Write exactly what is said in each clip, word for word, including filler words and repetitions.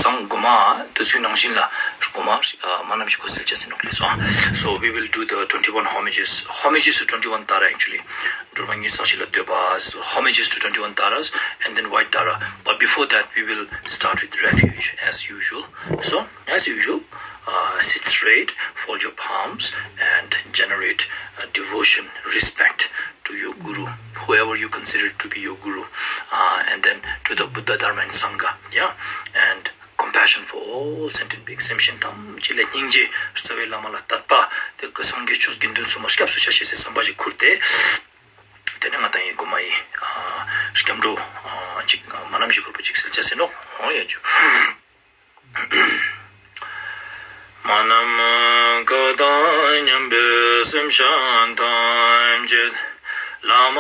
དང་གོ་མ་དུས་ཚོད་ནང་བཞིན་ལ་གོ་མ་མ་ནམ་ཞིག་གོ་སེལ་ཅེས་ཟེར་ནོག་ལེ་སོ། So we will do the twenty-one homages, homages to twenty-one Tara actually. འགྲོ་མ་ཉུལ་ས་ཞིག་ལ་བསྟོད་པ། So homages to twenty-one Taras and then White Tara. But before that, we will start with refuge as usual. So, as usual, uh, sit straight, fold your palms, and generate uh, devotion, respect to your guru, whoever you consider to be your guru, uh, and then to the Buddha, Dharma, and Sangha. Yeah, and compassion for all sentient beings. སེམས་ཅན་ཐམས་ཅད་ལ་སྙིང་རྗེ། རྩ་བའི་བླ་མ་ལ་དད་པ། དེ་ཀ་སངས་རྒྱས་ཆོས་དགེ་འདུན་སོགས་མ་སྐྱབས་སུ་ཆ་ཤེས་སའི་བསམ་པ་ཞིག་ཁུར་ཏེ། དེ་ནས་ང་དང་ཡི་གོ་མ་ཡི་ཨ་སྐྱབས་འགྲོ་ཨ་ཅིག་ཨ་མ་ནམ་ཞིག་གུར་པ་ཅིག་སེལ་ཅེས་ཟེར་ནོག། འོ་ཡ་ཇུ། མ་ནམ་མཁའ་དང་མཉམ་པའི་སེམས་ཅན་ཐམས་ཅད། བླ་མ་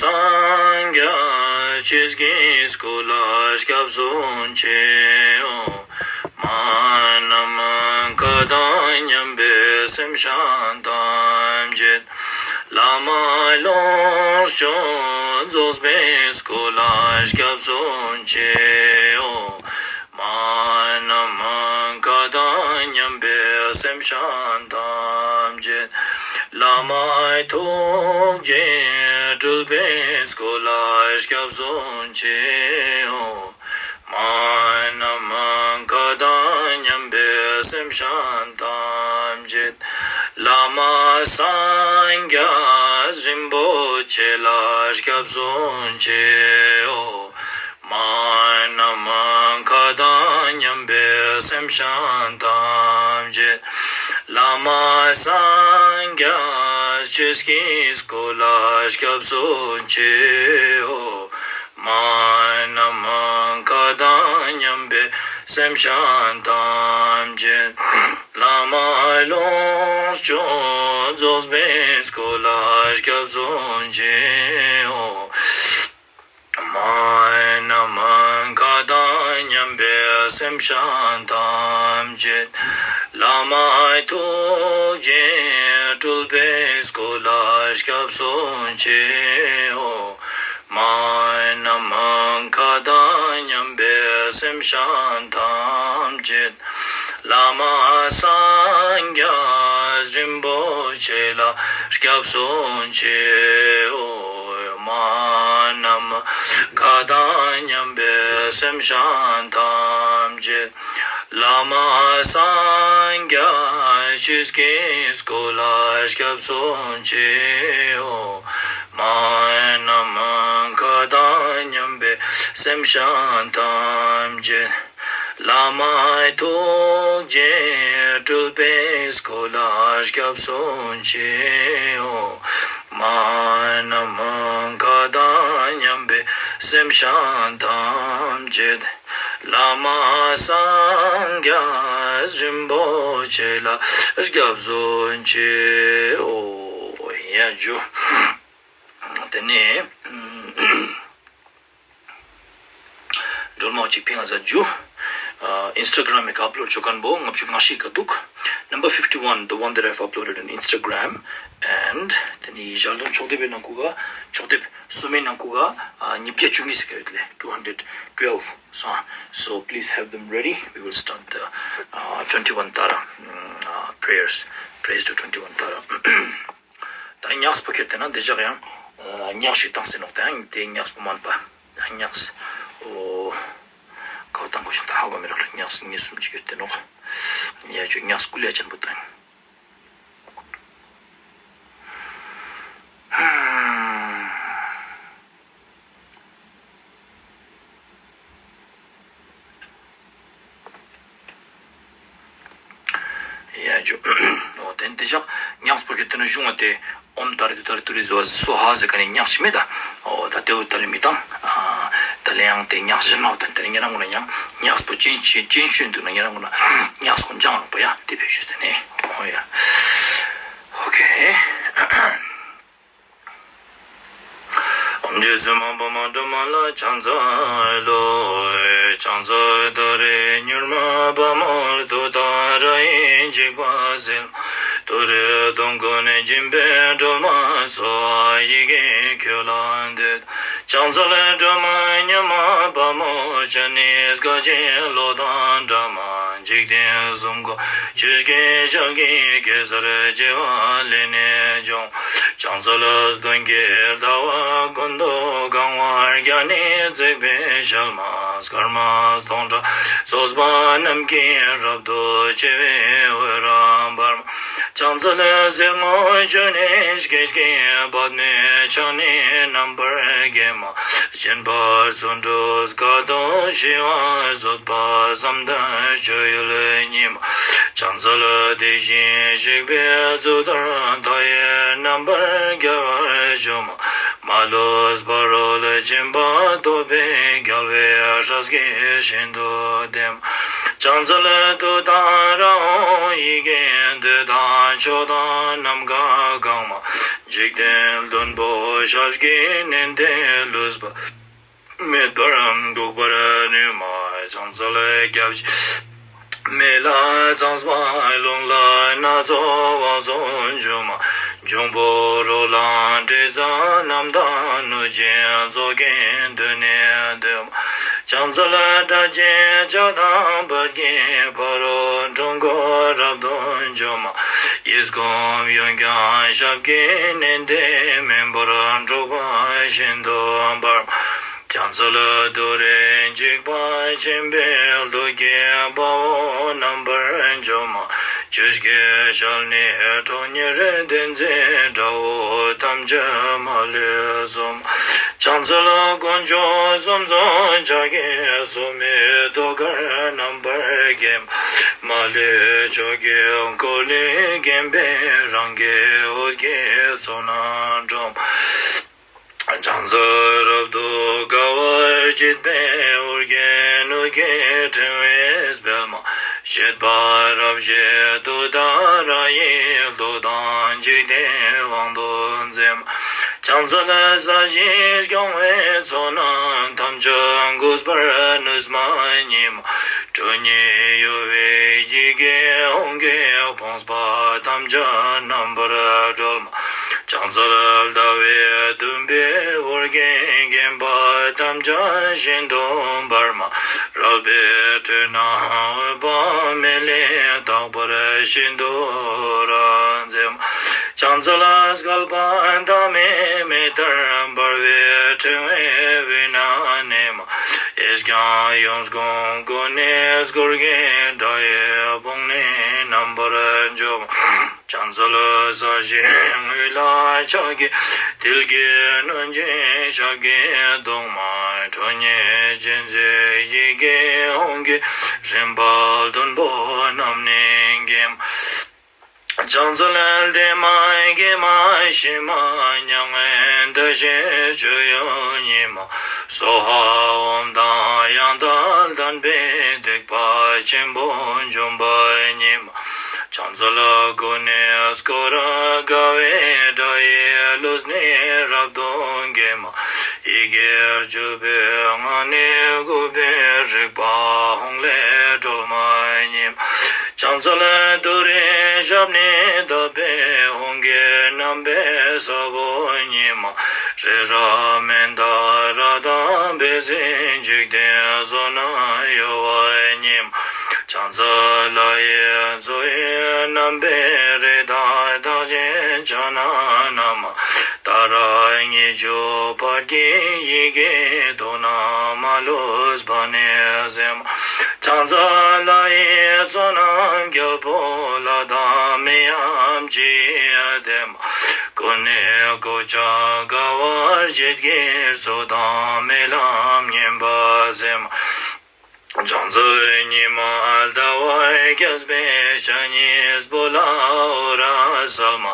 སངས་རྒྱས་ཆོས་ཀྱི་སྐུ་ལ་སྐྱབས་སུ་མཆིའོ། མ་ནམ་མཁའ་དང་མཉམ་པའི་སེམས་ཅན་ཐམས་ཅད། བླ་མ་ལོངས་སྤྱོད་རྫོགས་པའི་སྐུ་ལ་སྐྱབས་སུ་མཆིའོ། མ་ནམ་མཁའ་དང་མཉམ་པའི་སེམས་ཅན་ཐམས་ཅད། བླ་མ་ཐུགས་རྗེ་སྤྲུལ་པའི་སྐུ་ལ་སྐྱབས་སུ་མཆིའོ། མ་ནམ་མཁའ་དང་མཉམ་པའི་སེམས་ཅན་ཐམས་ཅད། བླ་མ་སངས་རྒྱས་རིན་པོ་ཆེ་ལ་སྐྱབས་སུ་མཆིའོ། མ་ནམ་མཁའ་དང་མཉམ་པའི་སེམས་ཅན་ཐམས་ཅད། བླ་མ་སངས་རྒྱས་ཆོས་ཀྱི་སྐུ་ལ་སྐྱབས་སུ་མཆིའོ། མ་ནམ་མཁའ་དང་མཉམ་པའི་སེམས་ཅན་ཐམས་ཅད། བླ་མ་ལོངས་སྤྱོད་རྫོགས་པའི་སྐུ་ལ་སྐྱབས་སུ་མཆིའོ། མ་ནམ་མཁའ་དང་མཉམ་པའི་སེམས་ཅན་ཐམས་ཅད། བླ་མ་ཐུགས་རྗེ་སྤྲུལ་པའི་སྐུ་ལ་སྐྱབས་སུ་མཆིའོ། མ་ནམ་མཁའ་དང་མཉམ་པའི་སེམས་ཅན་ཐམས་ཅད། བླ་མ་སངས་རྒྱས་རིན་པོ་ཆེ་ལ་སྐྱབས་སུ་མཆིའོ། མ་ནམ་མཁའ་དང་མཉམ་པའི་སེམས་ཅན་ཐམས་ཅད། བླ་མ་སངས་རྒྱས་ཆོས་ཀྱི་སྐུ་ལ་སྐྱབས་སུ་མཆིའོ། མ་ནམ་མཁའ་དང་མཉམ་པའི་སེམས་ཅན་ཐམས་ཅད། བླ་མ་ཐུགས་རྗེ་སྤྲུལ་པའི་སྐུ་ལ་སྐྱབས་སུ་མཆིའོ། མ་ནམ་མཁའ་དང་མཉམ་པའི་སེམས་ཅན་ཐམས་ཅད། བླ་མ་སངས་རྒྱས་རིན་པོ་ཆེ་ལ་སྐྱབས་སུ་མཆིའོ། ཡ་ཇུ། དེ་ནས་སྒྲོལ་མ་གཅིག་ཕིང་ང་ཟ་ཇུ། ཨ་ཨིན་སི་ཊ་གྷ་རམ་གི་ཨབ་ལོཌ་ཆོ་མཁན་པོ་ལྔ་བཅུ་ང་བཞི་ག་འདུག། Number fifty-one, the one that I've uploaded on Instagram. And དེ་ནས་ཞལ་འདོན་ཕྱོགས་སྡེབ་པའི་ནང་ཁུལ་ག་ཕྱོགས་སྡེབ་སོ་མའི་ནང་ཁུལ་ག་ཨ་ཉིས་བརྒྱ་བཅུ་གཉིས་ཟེར་ག་ཡོད་ལེ། two hundred twelve. So, so please have them ready. We will start the uh, twenty-one Tara mm, uh, prayers. Praise to twenty-one Tara. ད་ཉགས་པོ་ཁྱེར་ཏེ་ན་འདི་ཅག་ཡང་ཉགས་ཤིག་བཏང་ཟེར་ནོག། ད་ཡང་དེ་ཉགས་པོ་མན་པ། ད་ཉགས་ཨོ་ཁ་བཏང་དགོས་ཤིང་ད་ཧ་གོ་མི་རག་ལ། ཉགས་གཉིས་གསུམ་ཅིག་ཡོད་དེ་ནོག། ཉགས་ཅུ་ཉགས་ཀུ་ལེ་ཅན་པོ་བཏང་། ཡ་ཇུ། འོ་དེ་འདི་ཞག་ཉགས་པོ་གི་དེ་ནི་གཞུང་བ་དེ་ཨོམ་ཏཱ་རེ་ཏུ་ཏཱ་རེ་ཏུ་རེ་ཟོ་བ་སོ་ཧ་ཟེར་ག་ནས་ཉགས་ཤིག་མེད་ད། འོ་ད་དེ་བོ་ད་ལས་མི་བཏང་། ད་ལས་ཡང་དེ་ཉགས་བཞིན་ནོ། ད་དེ་ནི་ཉེ་རང་ངོ་ན་ཡང་ཉགས་པོ་ཅན་ཅན་ཅན་ཤོད་འདུག་ན་ཉེ་རང་ངོ་ན་ཉགས་སྐོང་ཅང་རུང་པ་ཡ་དེ་བེད་ཞུ་ཟེར་ནས། འོ་ཡ། ཨོ་ཁེ། ཨོཾ་རྗེ་བཙུན་མ་འཕགས་མ་སྒྲོལ་མ་ལ་ཕྱག་འཚལ་ལོ། ཕྱག་འཚལ་ཏུ་རེ་མྱུར་མ་དཔའ་མོ་ཏུཏྟཱ་ར་ཡི་འཇིགས་པ་སེལ། ཏུ་རེ་གདོང་ཀུན་ནས་འགྱིང་བུས་སྒྲོལ་མ་གསོལ། ཡི་གེ་ཁྱོད་ལ་འདུད། ཕྱག་འཚལ་སྒྲོལ་མ་མཉམ་མེད་དཔའ་མོ་ཅན། ནི་སྐད་ཅིག་གློག་དང་འདྲ་མ་འཇིག་རྟེན་གསུམ་མགོན། ཆུ་སྐྱེས་ཞལ་གྱི་གེ་སར་བྱེ་བ་ལས་ནི་བྱུང་། ཕྱག་འཚལ་སྟོན་ཀའི་ཟླ་བ་ཀུན་ཏུ་གང་བར་རྒྱལ་ནི་བརྩེགས་པའི་ཞལ་མ་སྐར་མ་སྟོང་ཕྲག་སོགས་པ་རྣམས་ཀྱིས་རབ་ཏུ་ཕྱེ་བའི་འོད་རབ་འབར་མ། ཕྱག་འཚལ་གཟིགས་ངོ་ཆུ་ནས་སྐྱེས་ཀྱི་པདྨའི་ཕྱག་ནི་རྣམ་པར་བརྒྱན་མ། སྦྱིན་པ་བརྩོན་འགྲུས་དཀའ་ཐུབ་ཞི་བ་བཟོད་པ་བསམ་དོན་སྤྱོད་ཡུལ་ཉིད་མ། ཕྱག་འཚལ་དེ་བཞིན་གཤེགས་པའི་གཙུག་ཏོར་མཐའ་ཡས་རྣམ་པར་རྒྱལ་བར་བྱོན་མ། མ་ལུས་ཕ་རོལ་ཕྱིན་པ་ཐོབ་པའི་རྒྱལ་བའི་སྲས་ཀྱིས་ཤིན་ཏུ་བསྟེན་མ། ཕྱག་འཚལ་ཏུཏྟཱ་ར་ཧཱུྃ། ཡི་གེ་འདོད་དང་ཕྱོགས་དང་ནམ་མཁའ་གང་མ། འཇིག་རྟེན་བདུན་པོ་ཞབས་ཀྱིས་མནན་ཏེ་ལུས་པ་མེད་པར་འགུགས་པར་ནུས་མ། ཕྱག་འཚལ་སྐྱབས་མེད་ལ་ཚངས་པ་ལུང་ལ་སྣ་ཚོགས་དབང་ཕྱུག་འབྱུང་མ། འབྱུང་པོ་རོ་ལངས་དྲི་ཟ་རྣམས་དང་གནོད་སྦྱིན་ཚོགས་ཀྱིས་མདུན་ནས་བསྟོད་མ། ཕྱག་འཚལ་སྒྲ་གཅན་ཇག་དང་བད་ཀན་ཕ་རོལ་འཁྲུལ་འཁོར་རབ་ཏུ་འཇོམས་མ། གཡས་བསྐུམ་གཡོན་བརྐྱང་ཞབས་ཀྱིས་མནན་ཏེ་མེ་འབར་འཁྲུག་པ་ཤིན་ཏུ་འབར་མ། ཕྱག་འཚལ་ཏུ་རེ་འཇིགས་པ་ཆེན་པོའི་གདུགས་ཀྱི་དཔའ་བོ་རྣམ་པར་འཇོམས་མ། ཆུ་སྐྱེས་ཞལ་ནི་ཁྲོ་གཉེར་ལྡན་མཛད་དགྲ་བོ་ཐམས་ཅད་མ་ལུས་གསོད་མ། ཕྱག་འཚལ་དཀོན་མཆོག་གསུམ་མཚོན་ཕྱག་གི་སོར་མོས་ཐུགས་ཀར་རྣམ་པར་བརྒྱན་མ། མ་ལུས་ཕྱོགས་ཀྱི་འཁོར་ལོས་བརྒྱན་པའི་རང་གི་འོད་ཀྱི་ཚོགས་རྣམས་འཁྲུག་མ། ཕྱག་འཚལ་རབ་ཏུ་དགའ་བར་བརྗིད་པའི་ཧོར་གྱི་སྣོད་ཀྱི་ཕྲེང་བས་སྤེལ་མ། བཞད་པ་རབ་བཞད་ཏུཏྟཱ་ར་ཡི་གདུགས་དང་འཇིག་རྟེན་དབང་དུ་མཛད་མ། ཕྱག་འཚལ་ས་གཞི་སྐྱོང་བའི་ཚོགས་རྣམས་ཐམས་ཅད་འགུགས་པར་ནུས་མ་ཉིད་མ། ཁྲོ་གཉེར་གཡོ་བའི་ཡི་གེ་ཧཱུྃ་གིས་ཕོངས་པ་ཐམས་ཅད་རྣམ་པར་སྒྲོལ་མ། ཕྱག་འཚལ་ཟླ་བའི་བདུན་པའི་འོད་ཀྱིས་བརྒྱན་པ་ཐམས་ཅད་ཤིན་ཏུ་འབར་མ། རལ་པའི་ཁྲོད་ན་འོད་དཔག་མེད་ལས་རྟག་པར་ཤིན་ཏུ་རབ་མཛད་མ། ཕྱག་འཚལ་སྐལ་པ་མཐའ་མེད་མེ་ལྟར་འབར་བའི་ཕྲེང་བའི་དབུས་ན་གནས་མ། གཡས་བརྐྱང་གཡོན་བསྐུམ་ཀུན་ནས་བསྐོར་གྱིས་དགྲ་ཡི་དཔུང་ནི་རྣམ་པར་འཇོམས་མ། ཕྱག་འཚལ་ས་གཞིའི་དབུས་ལ་ཕྱག་གི་མཐིལ་གྱིས་བསྣུན་ཅིང་ཞབས་ཀྱིས་བརྡུང་མ། ཁྲོ་གཉེར་ཅན་མཛད་ཡི་གེ་ཧཱུྃ་གིས་རིམ་པ་བདུན་པོ་རྣམས་ནི་འགེམས་མ། ཕྱག་འཚལ་བདེ་མ་དགེ་མ་ཞི་མ་མྱ་ངན་འདའ་ཞིང་སྤྱོད་ཡུལ་ཉིད་མ། སྭཱ་ཧཱ་ཨོཾ་དང་ཡང་དག་ལྡན་པས་སྡིག་པ་ཆེན་པོ་འཇོམས་པ་ཉིད་མ། ཕྱག་འཚལ་ཀུན་ནས་བསྐོར་དགའ་བའི་སྒྲ་ཡིས་ལུས་ནི་རབ་ཏུ་འགེམས་མ། ཡི་གེ་བཅུ་པའི་ངག་ནི་གུས་པས་རིག་པ་ཧཱུྃ་ལས་སྒྲོལ་མ་ཉིད་མ། ཕྱག་འཚལ་ཏུ་རེའི་ཞབས་ནི་བརྡབས་པས་ཧཱུྃ་གི་རྣམ་པའི་ས་བོན་ཉིད་མ། རི་རབ་མནྡ་ར་དང་འབད་བརྩོན་འཇིག་རྟེན་བསོད་ནམས་གཡོ་བ་ཉིད་མ། ཕྱག་འཚལ་ལྷ་ཡི་མཚོ་ཡི་རྣམ་པའི་རི་དྭགས་རྟགས་ཅན་ཕྱག་ན་བསྣམས་མ། ཏཱ་ར་གཉིས་བརྗོད་ཕཊ་ཀྱི་ཡི་གེས་དུག་རྣམས་མ་ལུས་པ་ནི་སེལ་མ། ཕྱག་འཚལ་ལྷ་ཡི་མཚོ་རྣམས་རྒྱལ་པོ་ལྷ་དང་མིའམ་ཅི་ཡིས་བསྟེན་མ། ཀུན་ནས་གོ་ཆ་དགའ་བར་བརྗིད་ཀྱིས་སྲོག་དང་རྨི་ལམ་ངན་པ་སེལ་མ། ཕྱག་འཚལ་ཉི་མ་ཟླ་བ་རྒྱས་པའི་ཕྱག་གཉིས་པོ་ལ་འོད་རབ་གསལ་མ།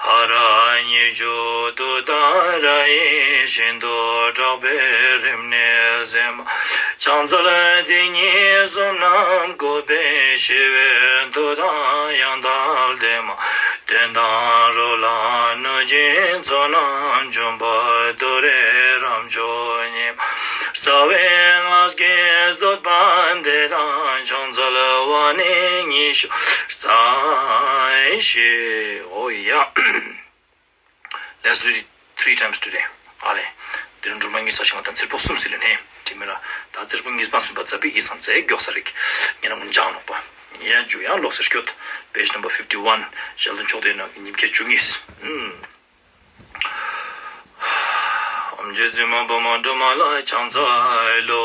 ཧ་ར་གཉིས་བརྗོད་ཏུཏྟཱ་ར་ཡིས་ཤིན་ཏུ་དྲག་པོའི་རིམས་ནད་སེལ་མ། ཕྱག་འཚལ་དེ་ཉིད་གསུམ་རྣམས་བཀུག་པས་ཞི་བའི་མཐུ་དང་ཡང་དག་ལྡན་མ། གདོན་དང་རོ་ལངས་གནོད་སྦྱིན་ཚོགས་རྣམས་འཇོམས་པ་ཏུ་རེ་རབ་མཆོག་ཉིད་མ། རྩ་བའི་སྔགས་ཀྱི་བསྟོད་པ་འདི་དང་ཕྱག་འཚལ་བ་ནི་ཉི་ཤུ་རྩ་བཞི། Oh yeah. Let's do it three times today. ཨ་ལེ། དེ་རིང་སྒྲོལ་མ་གཉིས་སོགས་ཞིང་ང་དང་ཚེར་ཕོག་གསུམ་ཟིན་ལས་ནས་དྲི་མེད་ལ། ད་ཚེར་ཕོག་གཉིས་པ་གསུམ་པ་ཙ་པིག་གིས་སང་ཚེ་མགྱོགས་ས་རིག་ཉེ་རང་ངུན་ཅང་ནོག་པ། ཡ་ཇུ་ཡང་ལོག་སེར་སྐྱོད། Page number fifty one. ཞལ་འདོན་ཕྱོགས་དེ་ནང་གི་ཉིན་བརྒྱད་བཅུ་གཉིས། ཨུམ། ཨོམ་ཇི་ཙི་མ་པ་མ་དྲོ་མ་ལ་ཕྱག་འཚལ་ལོ།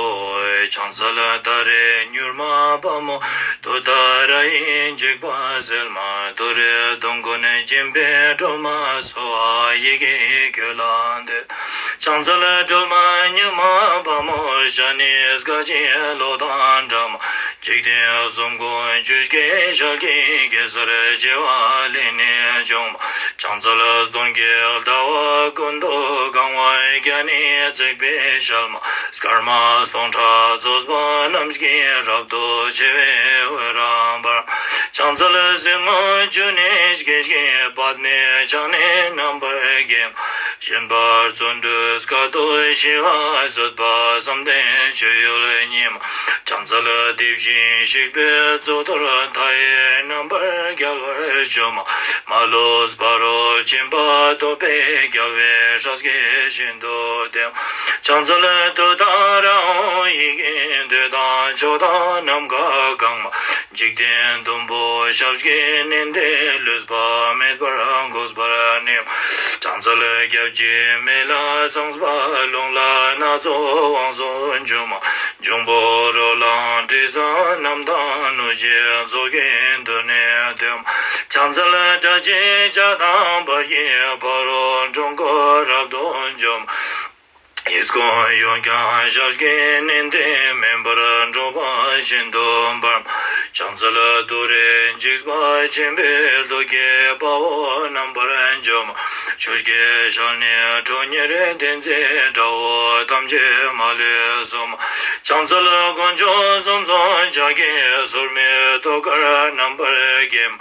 ཕྱག་འཚལ་ད་རེས་མྱུར་མ་དཔའ་མོ་དུ་ད་ར་ཡིན་འཇིགས་པ་སེལ་མ་དུ་རེ་གདོང་ཀུན་སྦྱིན་པའི་སྒྲོལ་མ་གསོལ་བ་ཡི་གེ་ཁྱོད་ལ་འདུད། ཕྱག་འཚལ་སྒྲོལ་མ་མྱུར་མ་དཔའ་མོ་ཞལ་ནི་སྐད་ཅིག་གློག་དང་འདྲ་མ། འཇིག་རྟེན་གསུམ་མགོན་ཆུ་སྐྱེས་ཞལ་གྱི་གེ་སར་བྱེ་བ་ལས་ནི་བྱུང་མ། ཕྱག་འཚལ་སྟོང་གི་ཟླ་བ་ཀུན་ཏུ་གང་བ་བརྒྱ་ནི་བརྩེགས་པའི་ཞལ་མ། སྐར་མ་སྟོང་ཕྲག་ཚོགས་པ་རྣམས་ཀྱིས་རབ་ཏུ་ཕྱེ་བའི་འོད་རབ་འབར། ཕྱག་འཚལ་གསེར་སྔོ་ཆུ་ནས་སྐྱེས་ཀྱི་པདྨའི་ཕྱག་ནི་རྣམ་པར་བརྒྱན། བཞིན་པར་བརྩོན་འགྲུས་སྐད་དུ་ཞི་བ་བཟོད་པ་བསམ་གཏན་སྤྱོད་ཡུལ་ཉིད་མ། ཕྱག་འཚལ་དེ་བཞིན་གཤེགས་པའི་གཙུག་ཏོར་མཐའ་ཡས་རྣམ་པར་རྒྱལ་བར་བྱོན་མ། མ་ལུས་ཕ་རོལ་ཕྱིན་པ་ཐོབ་པའི་རྒྱལ་བའི་སྲས་ཀྱིས་ཤིན་ཏུ་བསྟེན། ཕྱག་འཚལ་ཏུཏྟཱ་ར་ཧཱུྃ་ཡི་གེས་འདོད་དང་ཕྱོགས་དང་ནམ་མཁའ་གང་མ། འཇིག་རྟེན་བདུན་པོ་ཞབས་ཀྱིས་མནན་ཏེ་ལུས་པ་མེད་པར་འགུགས་པར་ནུས། ཕྱག་འཚལ་སྐྱབས་ཀྱི་མེ་ལྷ་ཚངས་པ་རླུང་ལྷ་སྣ་ཚོགས་དབང་སུ་འབྱུང་མ། འབྱུང་པོ་རོ་ལངས་དྲི་ཟ་རྣམས་དང་གནོད་སྦྱིན་ཚོགས་ཀྱིས་མདུན་ནས་བསྟོད་མ། ཕྱག་འཚལ་སྒྲ་གཅན་ཇག་དང་བལ་གྱི་ཕ་རོལ་འགྲོ་མགོན་རབ་ཏུ་འཇོམས། ཡིད་ཀུན་ཡོངས་ཀྱང་ཞབས་ཀྱིས་མནན་ཏེ་མེ་འབར་འཁྲུགས་པ་བཞིན་དུ་འབར། ཕྱག་འཚལ་ཏུ་རེ་འཇིགས་པ་ཆེན་པོའི་གློ་རྒྱལ་དཔའ་བོ་རྣམ་པར་འཇོམས། ཆུ་སྐྱེས་ཞལ་ནི་ཁྲོ་གཉེར་ལྡན་མཛད་དགྲ་བོ་ཐམས་ཅད་མ་ལུས་གསོད། ཕྱག་འཚལ་དཀོན་མཆོག་གསུམ་མཚོན་ཕྱག་རྒྱའི་སོར་མོས་ཐུགས་ཀར་རྣམ་པར་བརྒྱན།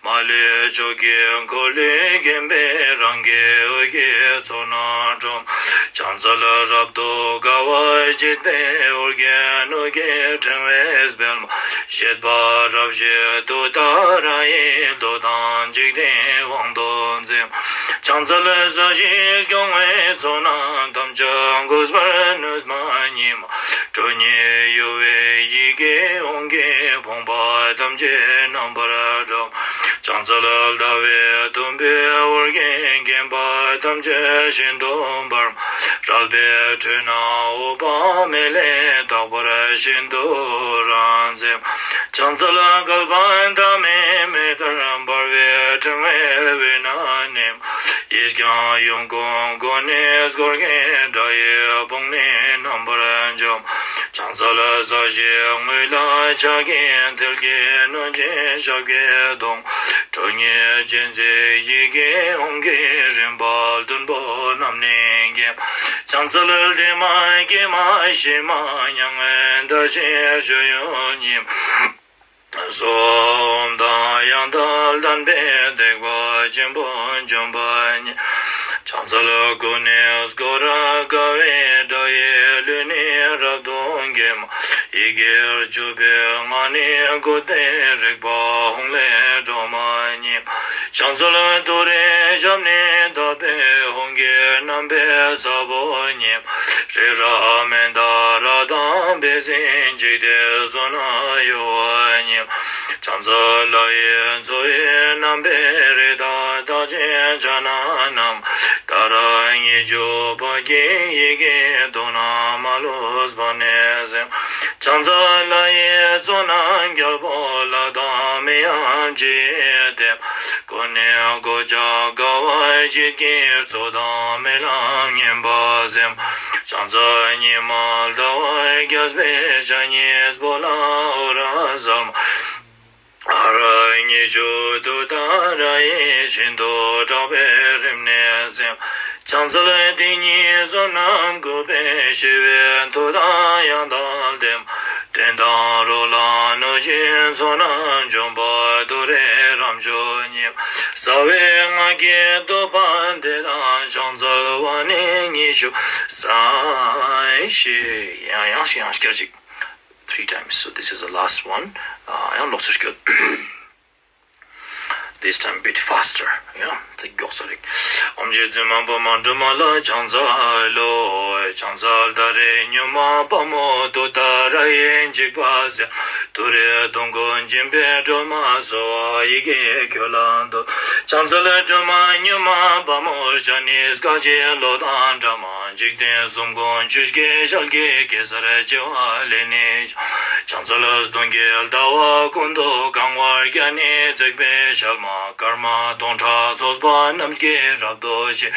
མ་ལུས་ཕྱོགས་ཀྱི་འཁོར་ལོས་བརྒྱན་པའི་རང་གི་འོད་ཀྱི་ཚོགས་རྣམས་སྒྲོགས། ཕྱག་འཚལ་རབ་ཏུ་དགའ་བ་བརྗིད་པའི་འོད་ཀྱི་སྣོད་ཀྱི་ཕྲེང་བའི་སྦལ་མ། བཞད་པ་རབ་བཞད་ཏུཏྟཱ་ར་ཡིས་མདོ་དང་འཇིག་རྟེན་དབང་དུ་མཛད། ཕྱག་འཚལ་ས་གཞི་སྐྱོང་བའི་ཚོགས་རྣམས་ཐམས་ཅད་འགུགས་པར་ནུས་མ་ཉིད་མ། ཁྲོ་གཉེར་གཡོ་བའི་ཡི་གེ་ཧཱུྃ་གིས་ཕོངས་པ་ཐམས་ཅད་རྣམ་པར་སྒྲོགས། ཕྱག་འཚལ་ཟླ་བའི་དུམ་བུས་འོར་གྱིས་བརྒྱན་པ་ཐམས་ཅད་ཤིན་ཏུ་འབར། རལ་པའི་ཁྲོད་ན་འོད་དཔག་མེད་ལས་དག་པར་ཤིན་ཏུ་རབ་མཛད། ཕྱག་འཚལ་བསྐལ་པ་ཐ་མའི་མེ་ལྟར་འབར་བའི་ཕྲེང་བའི་དབུས་ན་གནས། ཡིད་ཀྱང་ཡོངས་གུང་ཀུན་ནས་བསྐོར་གྱིས་དགྲ་ཡི་དཔུང་ནི་རྣམ་པར་འཇོམས། ཕྱག་འཚལ་ས་གཞིའི་ངོས་ལ་ཕྱག་གི་མཐིལ་གྱིས་བསྣུན་ཅིང་ཞབས་ཀྱིས་བརྡུང་། ཁྲོ་གཉེར་ཅན་མཛད་ཡི་གེ་ཧཱུྃ་གིས་རིམ་པ་བདུན་པོ་རྣམས་ནི་འགེམས། ཕྱག་འཚལ་བདེ་མ་དགེ་མ་ཞི་མ་མྱ་ངན་འདའ་ཞིང་སྤྱོད་ཡུལ་ཉིད། སོགས་ཨོཾ་དང་ཡང་དག་ལྡན་པས་བདེ་བ་ཆེན་པོ་འབྱོངས་པ་ཉིད། ཕྱག་འཚལ་ཀུན་ནས་བསྐོར་རབ་དགའ་བའི་སྒྲ་ཡིས་ལུས་ནི་རབ་ཏུ་འགེམས། ཡི་གེར་གྱུར་པའི་ངག་ནི་དགོད་པའི་རིག་པ་ཧཱུྃ་ལས་སྒྲོག་མ་ཉིད། ཕྱག་འཚལ་ཏུ་རེའི་ཞབས་ནི་དག་པའི་ཧཱུྃ་གི་རྣམ་པའི་ས་བོན་ཉིད། རི་རབ་མནྡ་ར་དང་འབིགས་བྱེད་འཇིག་རྟེན་གསུམ་ན་གཡོ་བ་ཉིད། ཕྱག་འཚལ་ལྷ་ཡི་མཚོ་ཡི་རྣམ་པའི་རི་དྭགས་རྟགས་ཅན་ཕྱག་ན་བསྣམས། ཏཱ་ར་གཉིས་བརྗོད་བ་གི་ཡི་གེས་དོན་རྣམས་མ་ལུས་པ་ནི་གཟིགས། ཕྱག་འཚལ་ལྷ་ཡི་ཚོགས་རྣམས་རྒྱལ་པོ་ལྷ་དང་མིའམ་ཅི་ཡིས་བསྟེན། ཀུན་ནས་གོ་ཆ་དགའ་བ་བརྗིད་ཀྱིས་གཙོ་དང་སྨོན་ལམ་སྙན་པ་གསན། ཕྱག་འཚལ་ཉི་མ་ཟླ་བ་རྒྱས་པའི་ཞལ་གཉིས་པོ་ལ་འོད་རབ་གསལ། ཨ་ར་གཉིས་བརྗོད་ཏུཏྟཱ་ར་ཡིས་ཤིན་ཏུ་དྲག་པོའི་རིམས་ནད་སེལ། ཕྱག་འཚལ་དེ་ཉིད་གསུམ་རྣམས་འགུགས་པའི་ཞི་བའི་མཐུ་དང་ཡང་དག་ལྡན། གདོན་དང་རོ་ལངས་གནོད་སྦྱིན་ཚོགས་རྣམས་འཇོམས་པ་ཏུ་རེ་རབ་མཆོག་ཉིད། རྩ་བའི་སྔགས་ཀྱི་བསྟོད་པ་འདི་དང་ཕྱག་འཚལ་བ་ནི་ཉི་ཤུ་རྩ་བཞི། ཡང་ཡང་ཞིག་ཡང་ཞིག་ཀྱང་ཞིག Three times. So this is the last one. ཡང་ལོག་སེར་སྐྱོད། This time bit faster. Yeah, ཚིག་མགྱོགས་ས་རེད། ཨོམ་རྗེ་བཙུན་མ་འཕགས་མ་སྒྲོལ་མ་ལ་ཕྱག་འཚལ་ལོ། ཕྱག་འཚལ་ཏཱ་རེ་སྙིང་མ་དཔའ་མོ་ཏུཏྟཱ་ར་ཡི་འཇིགས་པ་སེལ། ཏུ་རེ་སྟོང་སྐུ་འབྱིན་པའི་སྒྲོལ་མ་གསོལ་བ་ཡི་གེ་ཁྱོད་ལ་འདུད། ཕྱག་འཚལ་སྒྲོལ་མ་སྙིང་མ་དཔའ་མོ་ཞབས་ནི་སྐད་ཅིག་གློག་དང་འདྲ་མ། འཇིག་རྟེན་གསུམ་མགོན་ཆུ་སྐྱེས་ཞལ་གྱི་གེ་སར་བྱེ་བ་ལས་ནི། ཕྱག་འཚལ་སྟོང་གི་ཟླ་བ་ཀུན་ཏུ་གང་བར་ཁྱབ་ནས། བརྩེགས་པའི་ཞལ་མ་དཀར་དམར་མཐོང་གྲགས་ཚོགས་པ་རྣམས་ཀྱིས་རབ་ཏུ་ཕྱེ།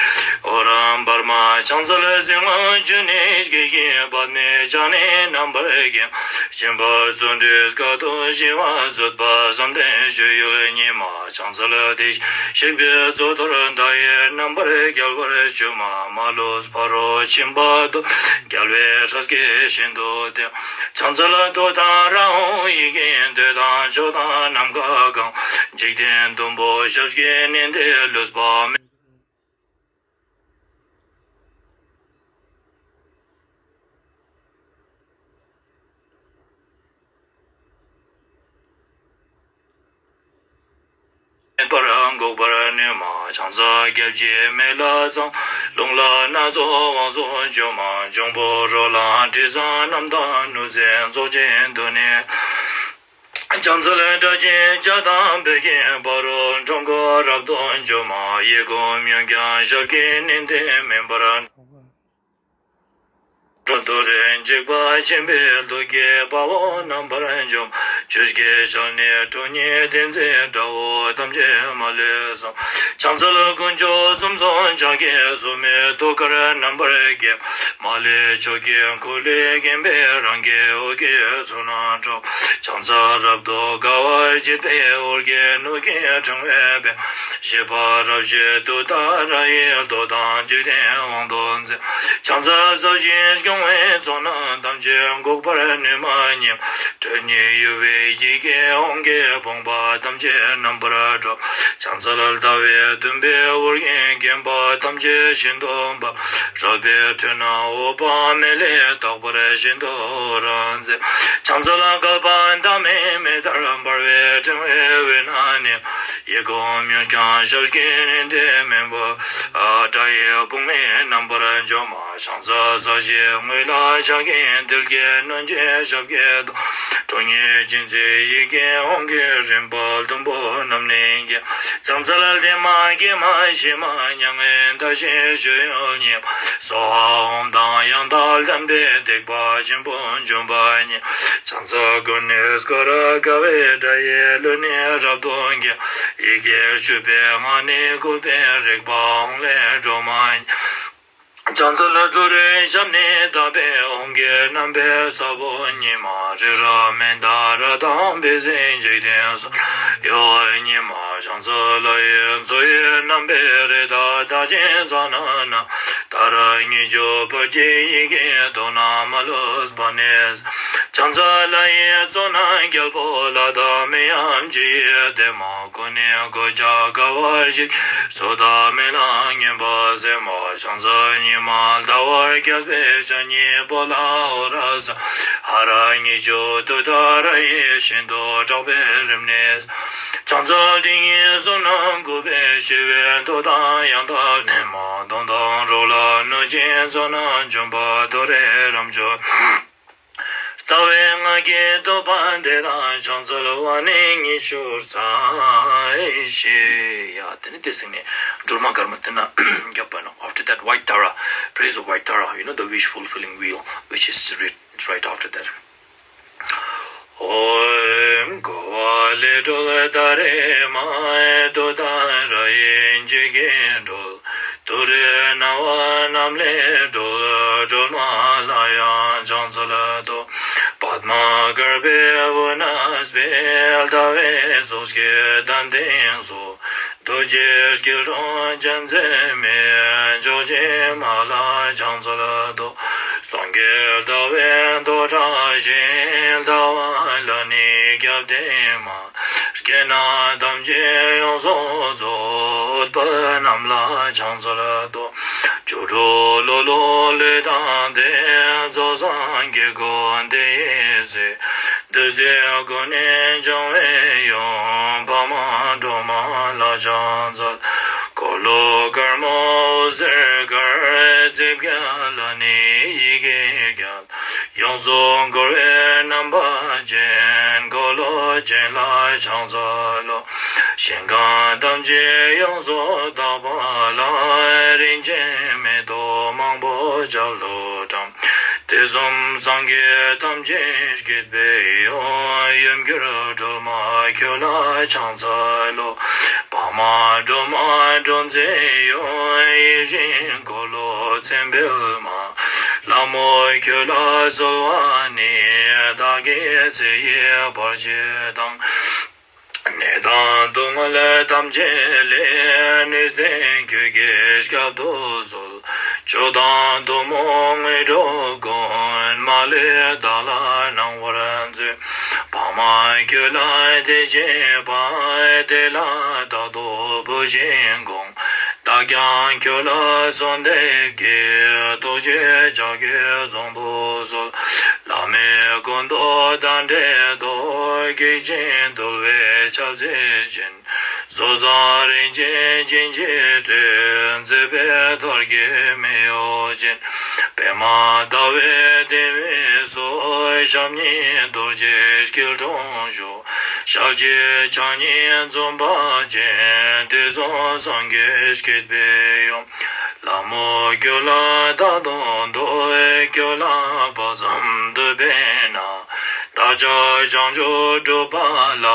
འོད་རབ་འབར་མ་ཕྱག་འཚལ་གཟིགས་མོ་ཆུ་ནས་སྐྱེས་ཀྱི་པདྨས་ཕྱག་ནི་རྣམ་པར་བརྒྱན། སྦྱིན་པ་བརྩོན་འགྲུས་དཀའ་ཐུབ་ཞི་བ་བཟོད་པ་བསམ་གཏན་སྤྱོད་ཡུལ་ཉིད་མ། ཕྱག་འཚལ་དེ་བཞིན་གཤེགས་པའི་གཙུག་ཏོར་མདའ་ཡི་རྣམ་པར་རྒྱལ་བར་སྤྱོད་མ། མ་ལུས་ཕ་རོལ་ཕྱིན་པ་དུ་རྒྱལ་བའི་སྲས་ཀྱིས་ཤིན་ཏུ་བསྟེན། ཕྱག་འཚལ་ཏུཏྟཱ་ར་ཧཱུྃ་ཡི་གེས་འདོད་དང་ཕྱོགས་དང་ནམ་མཁའ་གང་། འཇིག་རྟེན་བདུན་པོ་ཞབས་ཀྱིས་མནན་ཏེ་ལུས་པ་མེད། མེད་པར་འགུགས་པར་ནུས་མ། ཕྱག་འཚལ་སྐྱབས་ཀྱི་མེ་ལྷ་ཚངས། རླུང་ལྷ་སྣ་ཚོགས་དབང་སོགས་འཇོམས་མ། འབྱུང་པོ་རོ་ལངས་དྲི་བཟང་རྣམས་དང་། ནུས་རྫས་ཚོགས་ཀྱིས་མདུན་ནས། ཕྱག་འཚལ་སྒྲ་གཅན་འཇགས་དང་བོད་ཀྱི་ཕ་རོལ་ཁྲོམ་སྐོར་རབ་ཏུ་འཇོམས་མ། གཡས་བསྐུམ་གཡོན་བརྐྱང་ཞབས་ཀྱིས་མནན་ཏེ་མེ་འབར། འགྲོ་དུས་འཇིགས་པ་ཆེན་པོའི་དུག་གི་དཔའ་བོ་རྣམ་པར་འཇོམས། ཆུ་སྐྱེས་ཞལ་ནི་ཁྲོ་གཉེར་ལྡན་མཛད། དགྲ་བོ་ཐམས་ཅད་མ་ལུས་བསྲུང་། ཕྱག་འཚལ་དཀོན་མཆོག་གསུམ་མཚོན་ཕྱག་གིས་བཟུང་མི། ཐུགས་ཀར་རྣམ་པར་བརྒྱན། མ་ལུས་ཕྱོགས་ཀྱི་འཁོར་ལོས་བརྒྱན་པའི། རང་གི་འོད་ཀྱི་ཚོགས་རྣམས་འཁྲུགས། ཕྱག་འཚལ་རབ་ཏུ་དགའ་བ་བརྗིད་པའི་དབུ་རྒྱན། ནོར་གྱིས་ཕྲེང་བའི་དཔལ། བཞད་པ་རབ་བཞད་ཏུཏྟཱ་ར་ཡི། མདོག་དང་འཇིག་རྟེན་དབང་དུ་མཛད། ཕྱག་འཚལ་གསལ་ཞིང་སྐྱོང་བའི་ཚོགས་རྣམས་ཐམས་ཅད། འགུགས་པར་ནུས་མ་ཉིད་མ། ཁྲོ་གཉེར་གཡོ་བའི་ཡི་གེ་དབང་གིས། ཕོངས་པ་ཐམས་ཅད་རྣམ་པར་སྒྲོལ། ཕྱག་འཚལ་ཟླ་བའི་བདུན་པའི་དབུ་རྒྱན། བརྒྱན་པ་ཐམས་ཅད་ཤིན་ཏུ་འབར། རལ་པའི་ཁྲོད་ན་འོད་དཔག་མེད་ལས། རྟག་པར་ཤིན་ཏུ་རབ་མཛད། ཕྱག་འཚལ་བསྐལ་པ་འདབ་མའི་མེ་ལྟར་འབར་བའི། ཕྲེང་བའི་དབུས་ན་གནས། གཡས་བསྐུམ་གཡོན་བརྐྱང་ཞབས་ཀྱིས་མནན་ཏེ་མེ་འབར། དགྲ་ཡི་དཔུང་ནི་རྣམ་པར་འཇོམས་མ། ཕྱག་འཚལ་ས་གཞིའི་ངོས་ལ་ཕྱག་གི་མཐིལ་གྱིས། གནོན་བྱེད་ཞབས་ཀྱིས་བརྡུང་། ཁྲོ་གཉེར་ཅན་མཛད་ཡི་གེ་དབང་གིས། རིམ་པ་བདུན་པོ་རྣམས་ནི་འགེམས། ཕྱག་འཚལ་ལྡན་མ་དཀྱིལ་མ་བཞི་མ། མྱ་ངན་འདའ་ཞིང་སྤྱོད་ཡུལ་ཉིད་མ། སྭཱ་ཧཱ་ཨོཾ་དང་ཡང་དག་ལྡན་པས། སྡིག་པ་ཆེན་པོ་འཇོམས་པ་ཉིད། ཕྱག་འཚལ་ཀུན་ནས་བསྐོར་རབ་དགའ་བའི། དགྲ་ཡི་ལུས་ནི་རབ་ཏུ་འགེམས། ཡི་གེར་བཅུ་པའི་སྔགས་ནི་དགུ་པའི། རེག་པ་དབང་ལས་སྒྲོལ་མ་ཉིད། ཕྱག་འཚལ་ཏུ་རེའི་ཞབས་ནི་དག་པའི། དབང་གི་རྣམ་པའི་ས་བོན་ཉིད་མ། རི་རབ་མནྡ་ར་དང་བིས་ཟེར་འཇིག་རྟེན་གསུམ། གཡོ་བ་ཉིད་མ། ཕྱག་འཚལ་ལྷ་ཡི་མཚོ་ཡི་རྣམ་པའི་རི་དྭགས་རྟགས་ཅན་ཟ་ན་ན། ཏཱ་ར་གཉིས་བརྗོད་བོད་ཀྱི་ཡི་གེས། མདོར་ན་མ་ལུས་པ་ནི་ཟད། ཕྱག་འཚལ་ལྷ་ཡི་གཙོ་རྣམས་རྒྱལ་པོ་ལ། བདག་མི་ཡབ་རྗེ་ཡི་བདེ་མ། ཀུན་ནས་གོ་ཆ་དགའ་བར་བཞེས། སོ་ཐར་མེ་ལྷ་མངོན་པར་གསལ་མ། ཕྱག་འཚལ་ཉི་མ་ཟླ་བ་རྒྱས་པའི་ཞབས་གཉིས་པོ་ལ། འོད་རབ་གསལ། ཧ་ར་གཉིས་བརྗོད་ཏུཏྟཱ་ར་ཡི། ཤིན་ཏུ་དྲག་པོའི་རིམས་ནད་སེལ། ཕྱག་འཚལ་ཏིང་ངེ་གསུམ་རྣམས་འགུགས་པའི། ཞི་བའི་མདོག་དང་ཡང་དག་ལྡན་མ། གདོན་དང་རོ་ལངས་གནོད་སྦྱིན་ཚོགས་རྣམས་འཇོམས་པ། ཏུ་རེ་རབ་མཆོག་རྩ་བའི་སྔགས་ཀྱི་བསྟོད་པ་འདི་དང་། ཕྱག་འཚལ་བ་ནི་ཉི་ཤུ་རྩ་བཞི། ཡ། དེ་ནས་དེ་ཟིན་ནས་སྒྲོལ་མ་དཀར་མོ་དེ་ན་རྒྱབ་པ་ན། After that, White Tara, praise of White Tara, you know, the wish fulfilling wheel, which is writ- right after that. ཨོཾ་འཁོར་བ་ལས་སྒྲོལ་ཏཱ་རེ་མ། ཏུཏྟཱ་ར་ཡི་འཇིགས་ཀྱིས་སྒྲོལ། ཏུ་རེ་སྣང་བ་རྣམས་ལས་སྒྲོལ། སྒྲོལ་མ་ལ་ཡང་ཕྱག་འཚལ་བསྟོད། པདྨ་དཀར་པོའི་དབུས་ན་སྤེལ། ཟླ་བའི་ཚོགས་ཀྱིས་དལ་འདེབས་སོགས། རྡོ་རྗེ་སྐྱིལ་ཀྲུང་ཅན་མཛད་མའི། མཆོག་སྦྱིན་མ་ལ་ཕྱག་འཚལ་བསྟོད། སྟོང་གི་ཟླ་བའི་མདོག་བཀྲ་ཤིས་ཟླ་བ་ལ་ནི་རྒྱབ་བརྟེན་མ། སྐྱེ་གནས་ཐམས་ཅད་ཡོངས་སུ་རྫོགས། བདུད་རྣམས་ལ་ཕྱག་འཚལ་བསྟོད། བཅུ་དྲུག་ལོ་ལོ་ལུས་དང་ལྡན། རྫོགས་སངས་རྒྱས་འཁོར་འདས་ཡི་སྲས། བདུད་རྩི་ཀུན་ནས་སྦྱང་བའི་ཡུམ། འཕགས་མ་སྒྲོལ་མ་ལ་ ཕྱག་འཚལ། འཁོར་ལོ་དཀར་མོ་འོད་ཟེར་དཀར། རྩིབས་བརྒྱད་ལ་ནི་ཡི་གེ་བརྒྱད། ཡོངས་སུ་འཁོར་བའི་རྣམ་པ་ཅན། འཁོར་ལོ་ཅན་ལ་ཕྱག་འཚལ་ལོ། ཞིང་ཁམས་ཐམས་ཅད་ཡོངས་སུ་དག་པ་ལ། རིན་ཆེན་མེ་ཏོག་མང་པོ་ཕྱག་ཏུ་དྲངས། དུས་གསུམ་སངས་རྒྱས་ཐམས་ཅད་བསྐྱེད་པའི་དབང་། ཡུམ་གྱུར་སྒྲོལ་མ་ཁྱོད་ལ་ཕྱག་འཚལ་ལོ། འཕགས་མ་སྒྲོལ་མ་སྒྲོལ་མཛད་ཡུམ། ཡིད་བཞིན་འཁོར་ལོ་མཚན་དཔལ་མ། ལྷ་མོ་ཁྱོད་ལ་གསོལ་བ་ནི། བདག་གི་ཚེ་ཡི་བར་ཆད་དང་། ནད་དང་སྡུག་བསྔལ་ཐམས་ཅད་ལས། ནུས་ལྡན་ཁྱོད་ཀྱིས་བསྐྱབ་ཏུ་གསོལ། མཆོག་དང་གཏུམ་མོ་དངོས་གྲུབ་ཀུན། མ་ལུས་བདག་ལ་གནང་བར་མཛོད། འཕགས་མ་ཁྱོད་ལ་དད་བྱེད་པ། དེ་ལ་རྟག་ཏུ་བུ་བཞིན་དགོངས། བདག་ཀྱང་ཁྱོད་ལ་གསོལ་འདེབས་ཀྱི། ཐུགས་རྗེའི་ཕྱག་རྒྱས་གཟུང་དུ་གསོལ། བླ་མའི་སྐུ་མདོག་དང་འདྲེས་ཏོག། སྐྱེས་ཆེན་དུལ་བའི་ཆབ་སྲིད་ཅན། བཟོ་བཟང་རིན་ཆེན་སྦྱིན་གྱི་སྤྲིན། མཛེས་པའི་ཐར་གྱི་མིག་ཡོར་ཅན། པདྨ་ཟླ་བའི་ལྡེ་མིག་སོགས། ཞབས་གཉིས་རྡོ་རྗེའི་སྐྱིལ་ཀྲུང་བཞུགས། ཞལ་གཅིག་ཕྱག་གཉིས་འཛུམ་པ་ཅན། དུས་གསུམ་སངས་རྒྱས་བསྐྱེད་པའི་དབང་། ལྷ་མོ་ཁྱོད་ལ་རྟག་ཏུ་འདུད། ཁྱོད་ལ་དཔག་བསམ་འདུད་པས་ན། བདག་ཅག་བྱང་ཆུབ་སྒྲུབ་པ་ལ།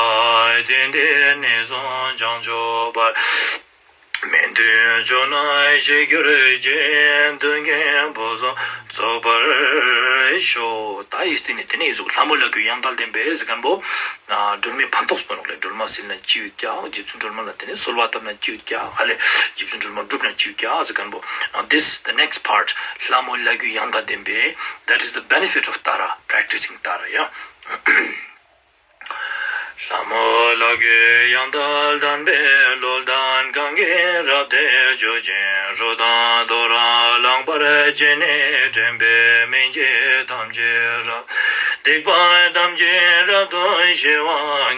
དུས་འདིར་ནས་བཟུང་བྱང་ཆུབ་བར། མི་མཐུན་ཕྱོགས་རྣམས་ཞི་གྱུར་ཅིག། མཐུན་རྐྱེན་ཕུན་སུམ་ཚོགས་པར་ཤོག། ད་ཡིས་དེ་ནི་དེ་ནས་ཡིན་ཟུག་ལྷ་མོ་ལ་གུས་ཡང་དག་ལྡན་པའི་ཟེར་མཁན་པོ། སྒྲོལ་མའི་ཕན་ཐོགས་སྤོ་ནོག་ལས། སྒྲོལ་མ་ཟིན་ན་ཅི་ཡོད་ཀྱང་། རྗེ་བཙུན་སྒྲོལ་མ་ལ་དེ་ནས་གསོལ་བ་བཏབ་ན་ཅི་ཡོད་ཀྱང་། ཨ་ལས་རྗེ་བཙུན་སྒྲོལ་མ་སྒྲུབ་ན་ཅི་ཡོད་ཀྱང་ཟེར་མཁན་པོ། Now this, the next part, ལྷ་མོ་ལ་གུས་ཡང་དག་ལྡན་པའི། That is the benefit of ཏཱ་ར, practicing ཏཱ་ར་ཡ། ལྷ་མོ་ལ་གུས་ཡང་དག་ལྡན་པའི། བློ་ལྡན་གང་གིས་རབ་བརྟན་བརྗོད་ཅིང་། རོ་དང་དོ་རུང་བླངས་པར་བྱས་ནས། དྲན་པས་སྨིན་བྱེད་ཐམས་ཅད་རབ། སྡིག་པ་ཐམས་ཅད་རབ་ཏུ་ཞི་བ།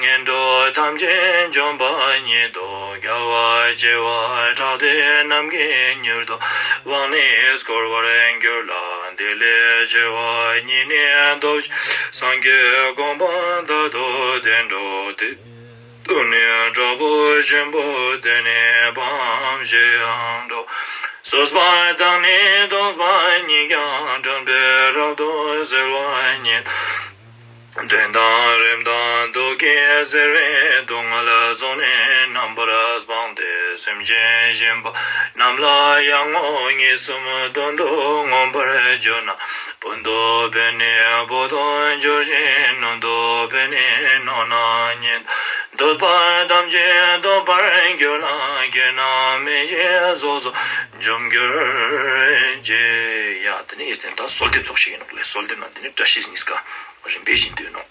ངན་འགྲོ་ཐམས་ཅད་འཇོམས་པ་ཉིད་དོ། རྒྱལ་བ་བྱེ་བ་ཕྲག་བདུན་རྣམས་ཀྱིས་མྱུར་དུ། དབང་ནི་བསྐུར་བར་འགྱུར་ལ། འདི་ལས་ཆེ་བ་ཉིད་ནི་ཐོབ། སངས་རྒྱས་གོ་འཕང་མཐར་ཐུག་བདེ་འགྲོ་སྟེ། སྡུག་བསྔལ་དྲག་པོ་ཆེན་པོ་དེ་ནི་སྤངས་ཤིང་འགྲོ། སོས་པ་དང་ནི་འདོགས་པ་ཉིད་ཀྱང་། དྲན་པས་རབ་ཏུ་གསལ་བ་ཉིད། གདོན་དང་རིམས་དང་དུག་གིས་གཟིར་བའི། སྡུག་བསྔལ་ཚོགས་ནི་རྣམ་པར་སྤངས་ཏེ། སེམས་ཅན་གཤིན་པ་རྣམས་ལ་ཡང་ངོ་། ཉེས་གསུམ་དོན་དུ་མངོན་པར་གྱུར་ན། ཕུང་དུ་བུད་ནས་བོགས་དུ་འགྱུར་ཞིང་། སྣང་དུ་བུད་ནས་རྣམ་སྣང་ཉིད། འདོད་པ་ཐམས་ཅད་ཐོབ་པར་འགྱུར་ལ། ཁྱེད་རྣམས་མི་ཤེས་སོ་སོར་འཇོམས་གྱུར་ཅིག། ཡ་དེ་ནས་ཡིན་ད་གསོལ་འདེབས་ཚོགས་ཤིག་ཡིན་ནོག་ལས། གསོལ་འདེབས་ན་དེ་ནས་བཀྲ་ཤིས་གཉིས་ཀ་རིམ་པས་བཞིན་དུ་ཡིན་ནོག།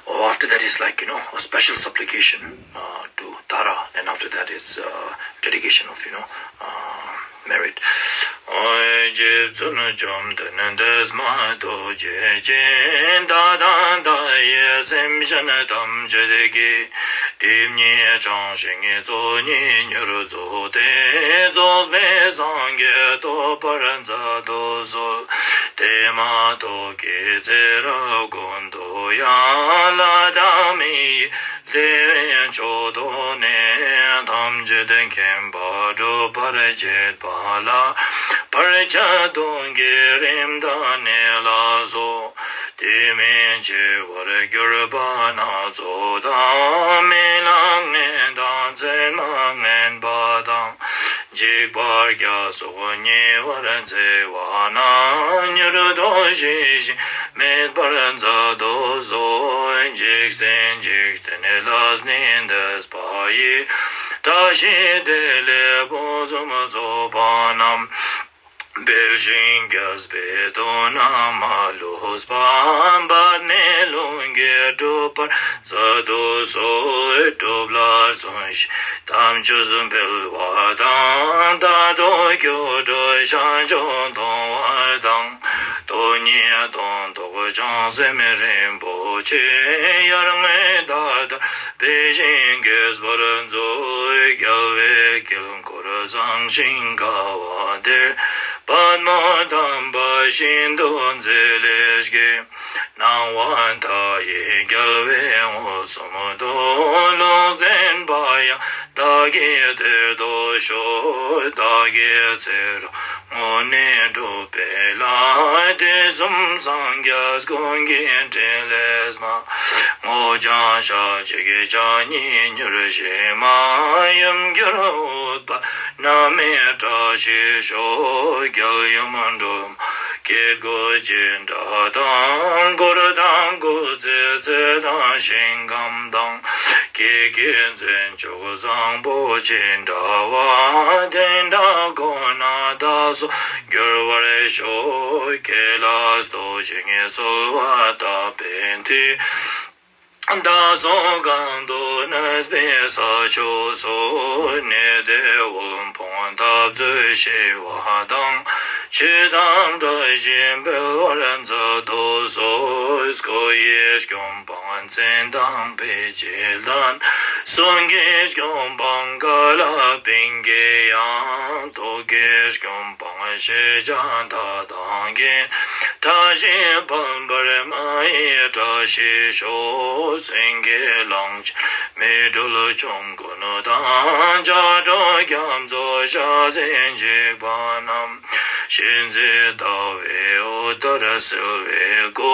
Oh, after that is like, you know, a special supplication, uh, to Tara, and after that is, uh, dedication of, you know, uh, merit. ཨོ་རྗེ་བཙུན་བཅོམ་ལྡན་འདས་མ་ཐོབ་བྱེད་ཅིང་། བདག་དང་མཐའ་ཡས་སེམས་ཅན་ཐམས་ཅད་ཀྱི། སྒྲིབ་གཉིས་བྱང་ཞིང་ཚོགས་གཉིས་མྱུར་རྫོགས་ཏེ། རྫོགས་པའི་སངས་རྒྱས་ཐོབ་པར་མཛད་དུ་གསོལ། དེ་མ་ཐོབ་ཀྱི་ཚེ་རབས་ཀུན་ཏུ་ཡང་། ལྷ་དང་མི་ཡི་ལྟེ་བའི་མཆོག་ཏུ་གནས། ཐམས་ཅད་མཁྱེན་པ་སྒྲུབ་པར་བྱེད་པ་ལ། བར་ཆད་གདོན་བགེགས་རིམས་དང་ནད་ལ་སོགས། དུས་མིན་འཆི་བར་གྱུར་པ་སྣ་ཚོགས་དང་། རྨི་ལམ་ངན་དང་མཚན་མ་ངན་པ་དང་། འཇིགས་པ་བརྒྱད་སོགས་ཉེ་བར་འཚེ་བ་རྣམས། མྱུར་དུ་ཞི་ཞིང་མེད་པར་མཛད་དུ་གསོལ། འཇིག་རྟེན་འཇིག་རྟེན་ལས་ནི་འདས་པ་ཡི། བཀྲ་ཤིས་བདེ་ལེགས་ཕུན་སུམ་ཚོགས་པ་རྣམས། འཕེལ་ཞིང་རྒྱས་པའི་དོན་རྣམས་མ་ལུས་པ། འབད་ནས་ལྷུན་གྱིས་གྲུབ་པར་མཛད་དུ་གསོལ། སྒྲུབ་ལ་བརྩོན་ཞིང་དམ་ཆོས་འཕེལ་བ་དང་། ད་ལྟ་སྐྱོ་བྲལ་བྱང་ཆུབ་མཐོང་བ་དང་། དོན་གཉིས་དོན་རྟོགས་བྱང་སེམས་རིན་པོ་ཆེ། ཡར་ངོའི་ཟླ་ལྟར་ འཕེལ་ཞིང་རྒྱས་པར་མཛོད། རྒྱལ་བའི་དཀྱིལ་འཁོར་བཟང་ཞིང་དགའ་བ་དེར། པདྨོ་དམ་པ་ཤིན་ཏུ་མཛེས་ལས་སྐྱེས། སྣང་བ་མཐའ་ཡས་རྒྱལ་བའི་ངོས་སུ་མཐོ། ལུང་བསྟན་པ་ཡང་བདག་གིས་དེར་ཐོབ་ཤོག། བདག་གིས་ཚེ་རབས་སྔོན་ནས་བསྒྲུབས་པའི་ལྷ། དུས་གསུམ་སངས་རྒྱས་ཀུན་གྱི་ཕྲིན་ལས་མ། སྔོ་ལྗང་ཞལ་གཅིག་ཕྱག་གཉིས་མྱུར་ཞི་མ། ཡུམ་གྱུར་ཨུཏྤལ་བསྣམས་ནས་བཀྲ་ཤིས་ཤོག། རྒྱལ་ཡུམ་སྒྲོལ་མ་སྐྱེ་དགུ་ཅི་འདྲ་དང་། འཁོར་དང་སྐུ་ཚེ་ཚད་དང་ཞིང་ཁམས་དང་། ཀྱེ་ཀྱེ་མཚན་མཆོག་བཟང་པོ་ཅི་འདྲ་བ། དེ་འདྲ་ཁོ་ན་བདག་སོགས་འགྱུར་བར་ཤོག། ཁྱེད་ལ་བསྟོད་ཅིང་གསོལ་བ་བཏབ་པའི་མཐུས། བདག་སོགས་གང་དུ་གནས་པའི་ས་ཕྱོགས་སུ། གནས་བདེ་དབུལ་ཕོངས་འཐབ་རྩོད་ཞི་བ་དང་། ཆོས་དང་བཀྲ་ཤིས་འཕེལ་བར་མཛད་དུ་གསོལ། སྐུ་ཡི་སྐྱོན་སྤངས་མཚན་དང་དཔེ་བྱད་ལྡན། གསུང་གི་སྐྱོན་སྤངས་ཀ་ལ་པིང་ཀའི་དབྱངས། ཐུགས་ཀྱི་སྐྱོན་སྤངས་ཞེས་བྱ་མཐའ་དང་མཁྱེན། བཀྲ་ཤིས་ཕུན་པར་མ་ཡི་བཀྲ་ཤིས་ཤོག། སེང་གེ་གླང་ཆེན་མེ་སྦྲུལ་ཆོམ་རྐུན་དང་། ལྕགས་སྒྲོག་རྒྱ་མཚོ་ཤ་ཟའི་འཇིགས་པ་རྣམས། གཤིན་རྗེ་ཟླ་བའི་འོད་ལྟར་གསལ་བའི་སྐུ།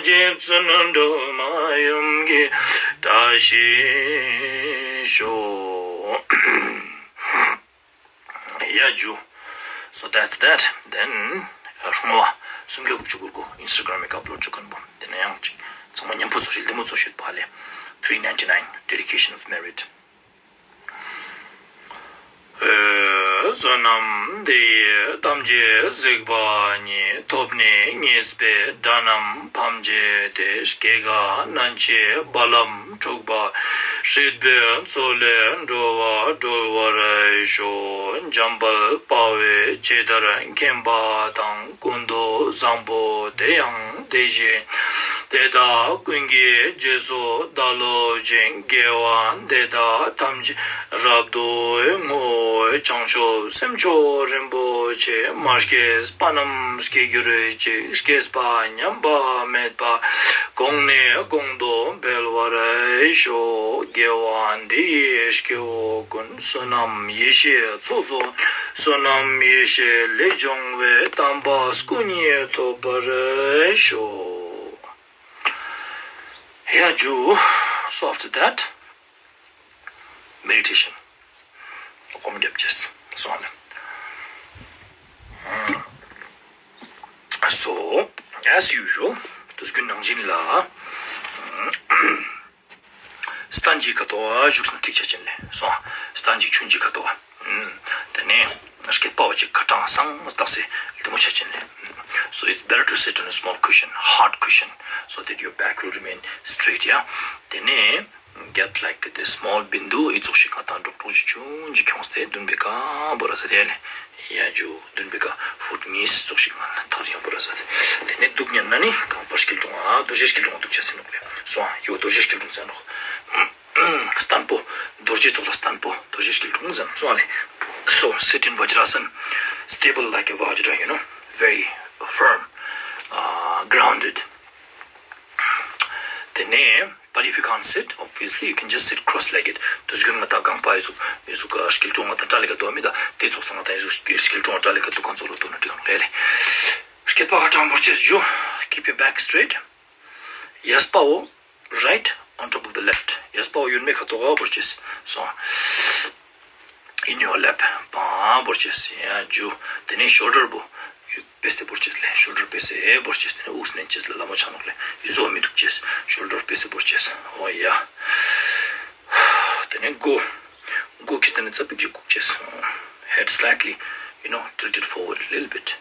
འཇིགས་བཙུན་སྒྲོལ་མ་ཡུམ་གྱི་བཀྲ་ཤིས་ཤོག། ཡ་ཇུ། So that's that. Then བསྔོ་བ་སུམ་བརྒྱ་དགུ་བཅུ་གོ་དགུ་Instagram་ལ་ཨབ་ལོཌ་བྱེད་མཁན་པོ། དེ་ནས་ཡང་ཅིག་ཚང་མ་མཉམ་པོ་ཚོ་ཞིག་ལྡེ་མོ་ཚོ་ཞིག་པ་ལས། Three ninety nine, dedication of merit. བསོད་ནམས་འདི་ཡིས་ཐམས་ཅད་གཟིགས་པ་ཉིད། ཐོབ་ནས་ཉེས་པའི་དགྲ་རྣམས་ཕམ་བྱས་ཏེ། སྐྱེ་རྒ་ན་འཆིའི་རྦ་རླབས་འཁྲུགས་པ། སྲིད་པའི་མཚོ་ལས་འགྲོ་བ་སྒྲོལ་བར་ཤོག། འཇམ་དཔལ་དཔའ་བོས་ཇི་ལྟར་མཁྱེན་པ་དང་། ཀུན་ཏུ་བཟང་པོ་དེ་ཡང་དེ་བཞིན་ཏེ། དེ་དག་ཀུན་གྱི་རྗེས་སུ་བདག་སློབ་ཅིང་། དགེ་བ་འདི་དག་ཐམས་ཅད་རབ་ཏུ་བསྔོ། བྱང་ཆུབ་སེམས་མཆོག་རིན་པོ་ཆེ། མ་སྐྱེས་པ་རྣམས་སྐྱེ་གྱུར་ཅིག། སྐྱེས་པ་ཉམས་པ་མེད་པ། གོང་ནས་གོང་དུ་འཕེལ་བར་ཤོག། དགེ་བ་འདི་ཡིས་སྐྱེ་བོ་ཀུན། བསོད་ནམས་ཡེ་ཤེས་ཚོགས་རྫོགས། བསོད་ནམས་ཡེ་ཤེས་ལས་བྱུང་བའི། དམ་པ་སྐུ་གཉིས་ཐོབ་པར་ཤོག། ཡ་ཇུ། So after that, meditation. སྒོམ་རྒྱབ་ཅེས་སོང་ནས། So, as usual, དུས་རྒྱུན་ནང་བཞིན་ལ། སྟན་གཅིག་ཁ་ཐོག་བཞུགས་ན་འགྲིག་ཆ་ཅན་ལས་སོང་། སྟན་གཅིག་ཆུན་གཅིག་ཁ་ཐོག་དེ་ནས་སྐེད་པ་བ་གཅིག་ཁ་གྲངས་སང་སྟག་སེ་ལྟད་མོ་ཆ་ཅན་ལས། So it's better to sit on a small cushion, hard cushion, so that your back will remain straight, yeah? དེ་ནས། Get like this small བིན་དུ་ཨི་ཙོགས་ཤིག་ང་དང་འགྲོགས་འགྲོགས་ཀྱི་ཆུང་ཅིག་ཁྱོངས་ཏེ་མདུན་པའི་ཀ་བོ་ར་ས་དེ་ལས་ཡ་ཇུ་མདུན་པའི་ཀ་ཧྥུཊ་གཉིས་ཙོགས་ཤིག་ང་ལ་ཐག་ཡང་བོ་ར་ས་དེ་ནས་འདུག་ཉན་ན་ནི་རྐང་པ་སྐྱིལ་ཀྲུང་ཨ་རྡོ་རྗེ་སྐྱིལ་ཀྲུང་འདུག་ཆ་སེ་ནོག་ལས་སོང་ཨ་ཡོ་རྡོ་རྗེ་སྐྱིལ་ཀྲུང་ཟེར་ནོག་སྟན་པོ་རྡོ་རྗེ་ཙོགས་ལ་སྟན་པོ་རྡོ་རྗེ་སྐྱིལ་ཀྲུང་ཟེར་སོང་ཨ་ལས། So sit in Vajrasana, stable like a Vajra, you know, very firm, uh, grounded. དེ་ནས། But if you can't sit, obviously, you can just sit cross-legged. དུས་རྒྱུན་ང་དང་རྐང་པ་ཡི་ཟུག་ཡི་ཟུག་ག་སྐྱིལ་ཀྲུང་ང་དང་ཊ་ལི་ག་དོ་མི་ད་དེ་ཙོགས་སང་ང་དང་ཡི་ཟུག་སྐྱིལ་ཀྲུང་ཊ་ལི་ག་དུ་གང་ཙོགས་ལ་དོ་ན་འགྲིག་གམ་ལས་ལས། སྐེད་པ་ཁ་གྲངས་བོར་ཅེས་ཇུ། Keep your back straight. གཡས་པའོ་right on top of the left. གཡས་པའོ་གཡོན་མའི་ཁ་ཐོག་ག་བོར་ཅེས་སོང་། In your lap, པ་བོར་ཅེས་ཡ་ཇུ། དེ་ནས་ཤོལ་ཌར་བོ་པེ་སེ་བོར་ཅེས་ལས། ཤོལ་ཌར་པེ་སེ་བོར་ཅེས། དེ་ནས་དབུགས་ནན་ཅེས་ལ་ལ་མོ་ཆ་ནོག་ལས། ཡུ་ཟོ་མི་འདུག་ཅེས། ཤོལ་ཌར་པེ་སེ་བོར་ཅེས། ཨོ་ཡ། དེ་ནས་མགོ། མགོ་ཁྱེར་དེ་ནས་ཙ་པིག་ཅིག་བཀུག་ཅེས། Head slightly, you know, tilted forward a little bit.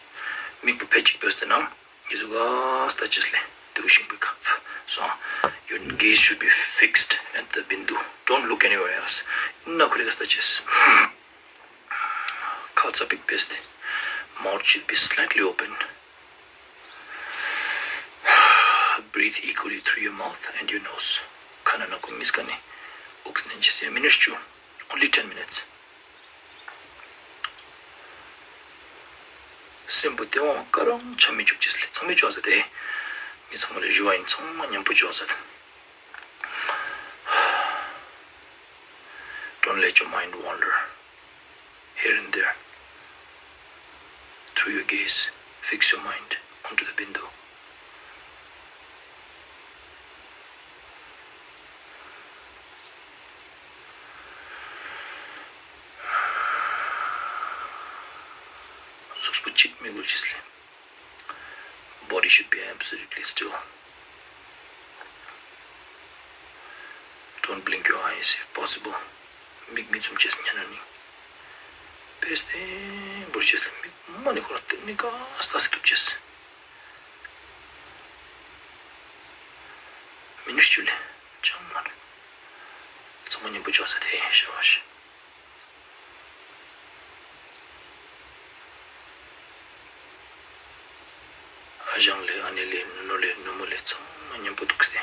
མིག་པ་ཕད་ཅིག་བོས་ཏེ་ནང་། ཡི་ཟུག་ག་ལྟ་ཅེས་ལས། དེའུ་ཤིང་པོའི་ཁ། སོང་། Your gaze should be fixed at the bindu. Don't look anywhere else. ན་ཁུ་རི་ག་ལྟ་ཅེས། ཁ་ཙ་པིག་ཕེས་ཏེ། Mouth should be slightly open. Breathe equally through your mouth and your nose. ན་ན་ཁོ་གཉིས་ཀ་ནི་དབུགས་ནན་ཅི་སེ་མི་ནིཊ་བཅུ། Only ten minutes. སེམས་པོ་དེ་བ་མ་ཀ་རང་ཆ་མི་བཅུག་ཅི་སེ་ལེ། ཚང་མས་བཅོ་ས་དེ། མི་ཚང་མ་ལ་ཞུ་བ་ཡིན། ཚང་མ་མཉམ་པོ་བཅོ་ས། Don't let your mind wander. Here and there. Through your gaze, fix your mind onto the bindu. གཟུགས་པོ་གཅིག་མི་འགུལ་ཅི་སེ་ལེ། Body should be absolutely still. Don't blink your eyes if possible. མིག་མི་བཙུམ་ཅི་སེ་ཉན་ན་ནི། དཔེ་བརྟན་པོ་ཅི་སེ་ལེ། མིག་མ་ནི་ཁོ་རང་སྟེང་ནི་ག་ས་ལྟ་སེ་འདུག་ཅི་སེ། མི་ནིཊ་བཅུ་ལེ། ཅང་མ་རེད། ཚང་མ་མཉམ་པོ་བཅོ་ས་དེ་ཤ་བ་ཤ། ཨ་ཞང་ལེ། ཨ་ནེ་ལེ། ནུ་ནོ་ལེ། ནུ་མོ་ལེ། ཚང་མ་མཉམ་པོ་འདུག་སྟེ།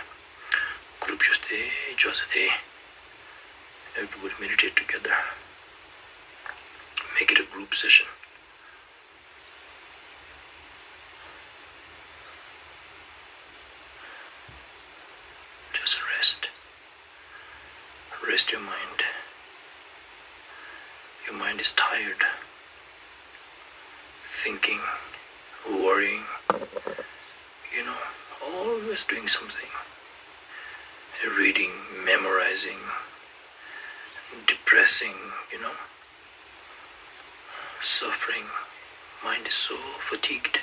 གུ་རུབ་བཅོས་ཏེ་བཅོས་ཏེ། Everybody meditate together. Make it a group session. Just rest. Rest your mind. Your mind is tired. Thinking, worrying, you know, always doing something. Reading, memorizing, depressing, you know. Suffering. Mind is so fatigued.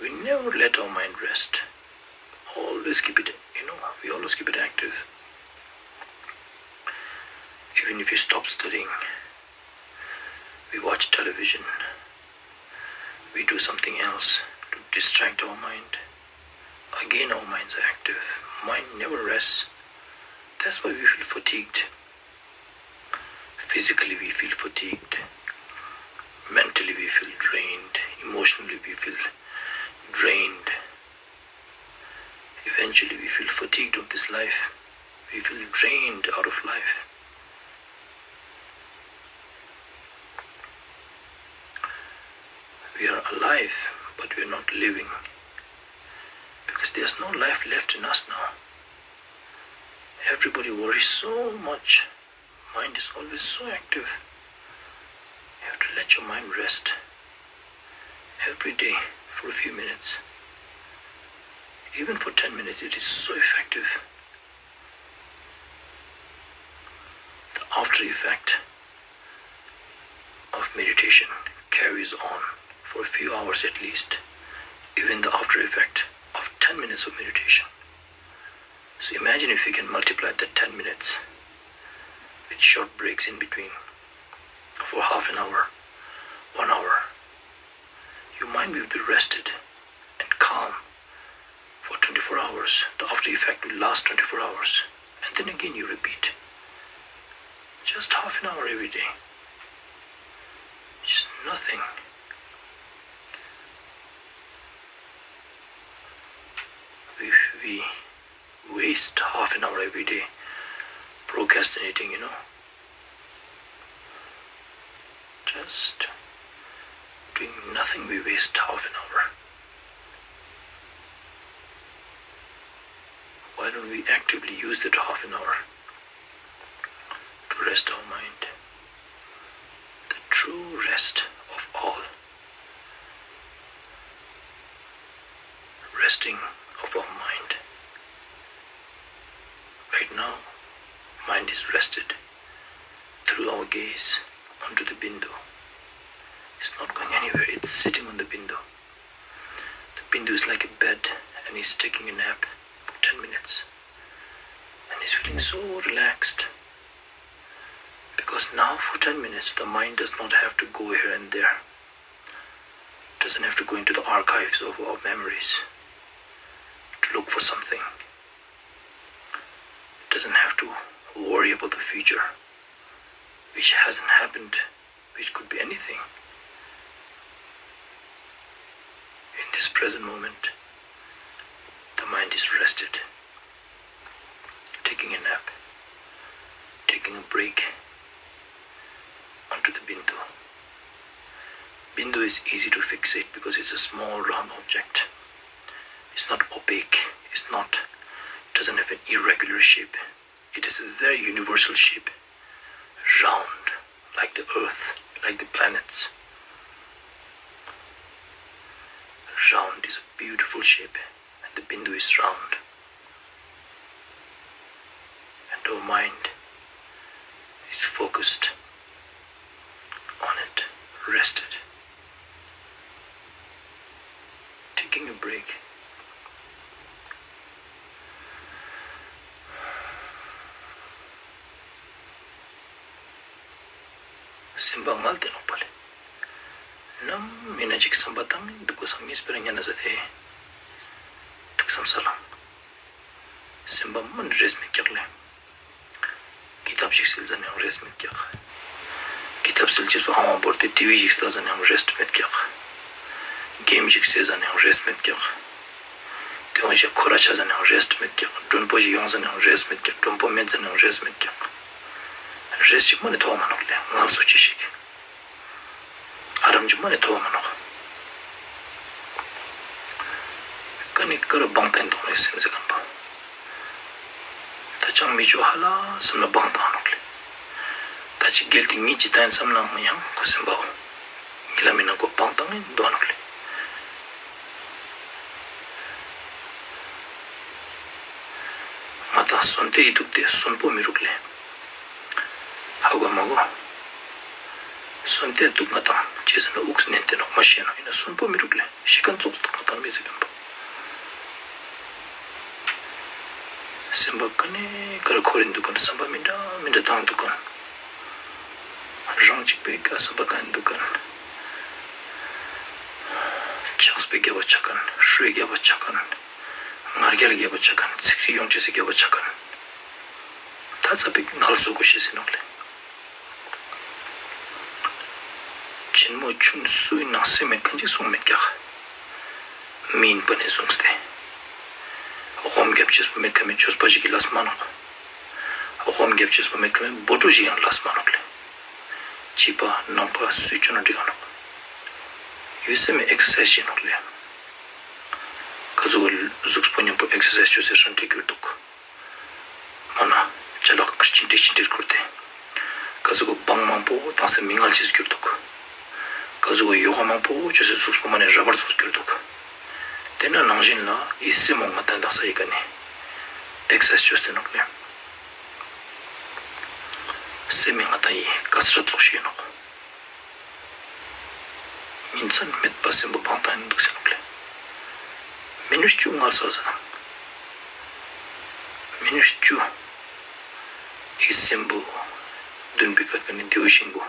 We never let our mind rest. Always keep it, you know, we always keep it active. Even if we stop studying, we watch television, we do something else to distract our mind. Again, our minds are active. Mind never rests. That's why we feel fatigued. Physically, we feel fatigued. Mentally, we feel drained. Emotionally, we feel drained. Eventually, we feel fatigued of this life. We feel drained out of life. We are alive, but we are not living. Because there's no life left in us now. Everybody worries so much. Mind is always so active. You have to let your mind rest every day for a few minutes. Even for ten minutes, it is so effective. The after effect of meditation carries on for a few hours at least, even the after effect of ten minutes of meditation. So imagine if you can multiply that ten minutes with short breaks in between for half an hour, one hour. Your mind will be rested and calm for twenty-four hours. The after effect will last twenty-four hours. And then again you repeat. Just half an hour every day. Just nothing. We, we waste half an hour every day procrastinating, you know. Just doing nothing, we waste half an hour. Why don't we actively use that half an hour to rest our mind? The true rest of all. Resting of our mind. Right now, mind is rested through our gaze onto the bindu. It's not going anywhere, it's sitting on the bindu. The bindu is like a bed and he's taking a nap for ten minutes. And he's feeling so relaxed. Because now for ten minutes, the mind does not have to go here and there. Doesn't have to go into the archives of our memories to look for something. Doesn't have to worry about the future, which hasn't happened, which could be anything. In this present moment, the mind is rested. break onto the bindu. Bindu is easy to fixate because it's a small round object. It's not opaque. It's not, doesn't have an irregular shape. It is a very universal shape, round, like the earth, like the planets. Round is a beautiful shape, and the bindu is round. And our mind is focused on it, rested, taking a break. སེམས་པ་ངལ་ཏེ་ནོག་པ་ལེ། ནམ་མིན་ན་ཅིག་བསམ་པ་བཏང་ངེ་འདུག་གོ་སང་ཉིས་པེར་ཉན་ན་ཟ་ཐེ། ཐུགས་བསམ་ས་ལང་། སེམས་པ་མུན་རེས་མེད་ཀྱག་ལེ། ཀི་ཏབ་ཞིག་སིལ་ཟ་ནའང་རེས་མེད་ཀྱག་ཀི་ཏབ་སིལ་ཅེས་པ་ཨང་བོར་ཏེ་ཊི་ཝི་ཞིག་ལྟ་ཟ་ནའང་རེས་མེད་ཀྱག་གེམ་ཞིག་སེ་ཟ་ནའང་རེས་མེད་ཀྱག་དེ་འོན་ཞིག་ཁོ་ར་ཆ་ཟ་ནའང་རེས་མེད་ཀྱག་མགྲོན་པོ་ཞིག་ཡོང་ཟ་ནའང་རེས་མེད་ཀྱག་མགྲོན་པོ་མེད་ཟ་ནའང་རེས་མེད་ཀྱག་རེས་ཞིག་མ་ནི་ཐོག་མ་ནོག་ལེ། ངལ་གསོ་ཅི་ཞིག་ཨ་རམ་གྱི་མ་ནི་ཐོ་བ་མ་ནོག་ཀ་ནི་ཀ་ར་བང་ཏན་དོང་ནི་སེམས་ཟེར་གམ་པ། ད་ཅང་མི་ཆོ་ཧ་ལ་སེམས་ལ་བང་ཏང་ནོག་ལེ། ད་ཅི་རྒྱལ་ཏེ་ངེད་ཀྱི་ཏན་བསམ་ནའང་ཡང་ཁོ་སེམས་པའོ། ངེད་ལ་མི་ནང་ཁོ་བང་ཏང་ངེ་འདོ་ནོག་ལེ། ང་ད་སོན་ཏེ་ཡི་དུག་ཏེ་སོན་པོ་མི་རུག་ལེ། ཧ་གོ་མ་གོ། སོན་ཏེ་དུག་ང་དང་ཅེས་ཟེར་ན་དབུགས་ནན་ཏེ་ནོག་མ་ཤེས་ནོག་ཡིན་ན་སོན་པོ་མི་རུག་ལེ། ཤི་ཁན་ཙོགས་དུག་ང་དང་མི་ཟེར་གམ་པ། སེམས་པ་ཀ་ནས་ཀ་ར་འཁོར་རིན་འདུག་གམ། བསམ་པ་མི་འདྲ་མི་འདྲ་བཏང་འདུག་གམ། རང་གཅིག་པའི་ཀ་བསམ་པ་བཏང་འདུག་གམ། ཆགས་པའི་རྒྱལ་པོ་ཆགས་གམ། ཧྲུའི་རྒྱལ་པོ་ཆགས་གམ། ང་རྒྱལ་རྒྱལ་པོ་ཆགས་གམ། ཚིག་རིག་ཡོང་ཅེས་སི་རྒྱལ་པོ་ཆགས་གམ། ད་ཚ་པིག་ངལ་གསོ་དགོས་ཤེས་སི་ནོག་ལེ། ཆེན་མོ་ཆུང་སུ་ཡིན་ནང་སེམས་མེད་མཁན་ཅིག་གསུང་མེད་ཀྱག་མི་ཡིན་པ་ནས་བཟུང་སྟེ། དབང་རྒྱབ་ཅེས་པོ་མེད་མཁན་མི་ཆོས་པ་ཞིག་གི་ལས་མ་ནོག་དབང་རྒྱབ་ཅེས་པོ་མེད་མཁན་མི་བོ་ཀྲུ་ཞིག་ཡང་ལས་མ་ནོག་ལེ། བྱིས་པ་ནང་པ་སུས་ཅོ་ན་འགྲིག་ག་ནོག་ཡོད་སེམས་ཨེག་སར་སའི་ཛི་བྱེད་ནོག་ལེ། ག་ཟུག་ག་གཟུགས་པོ་མཉམ་པོ་ཨེག་སར་སའི་ཛི་བྱེད་སའི་རང་འགྲིག་གྱུར་འདུག་མ་ན་ཅ་ལག་ཅི་འདྲ་ཅི་འདྲར་བསྐུར་ཏེ། ག་ཟུག་གི་བང་མང་པོ་བཏང་སེ་མི་ངལ་ཅེས་གྱུར་འདུག་ག་ཟུག་གི་ཡོ་ག་མང་པོ་ཅོས་སེ་གཟུགས་པོ་མ་ནས་ར་བར་ཙོགས་གྱུར་འདུག་དེ་ན་ནང་བཞིན་ལ་ཡི་སེམས་མོ་ང་ཏན་དག་ས་ཡི་ག་ནས་ཨེག་སར་སའི་ཛི་ཅོས་ཏེ་ནོག་ལེ། སེམས་མི་ང་ཏན་ཡི་ག་སྲ་ཙོགས་ཤིག་ཡིན་ནོག་ཉིན་མཚན་མེད་པ་སེམས་པོ་བང་ཏང་ཡིན་འདུག་ཟེར་ནོག་ལེ། མི་ནུས་ཅུ་ངལ་གསོ་ཟེར་ན། མི་ནུས་ཅུ། ཨི་སེམས་པོ་འདུན་པའི་ཀ་ཀ་ནི་མདེའུ་ཤིང་པོ་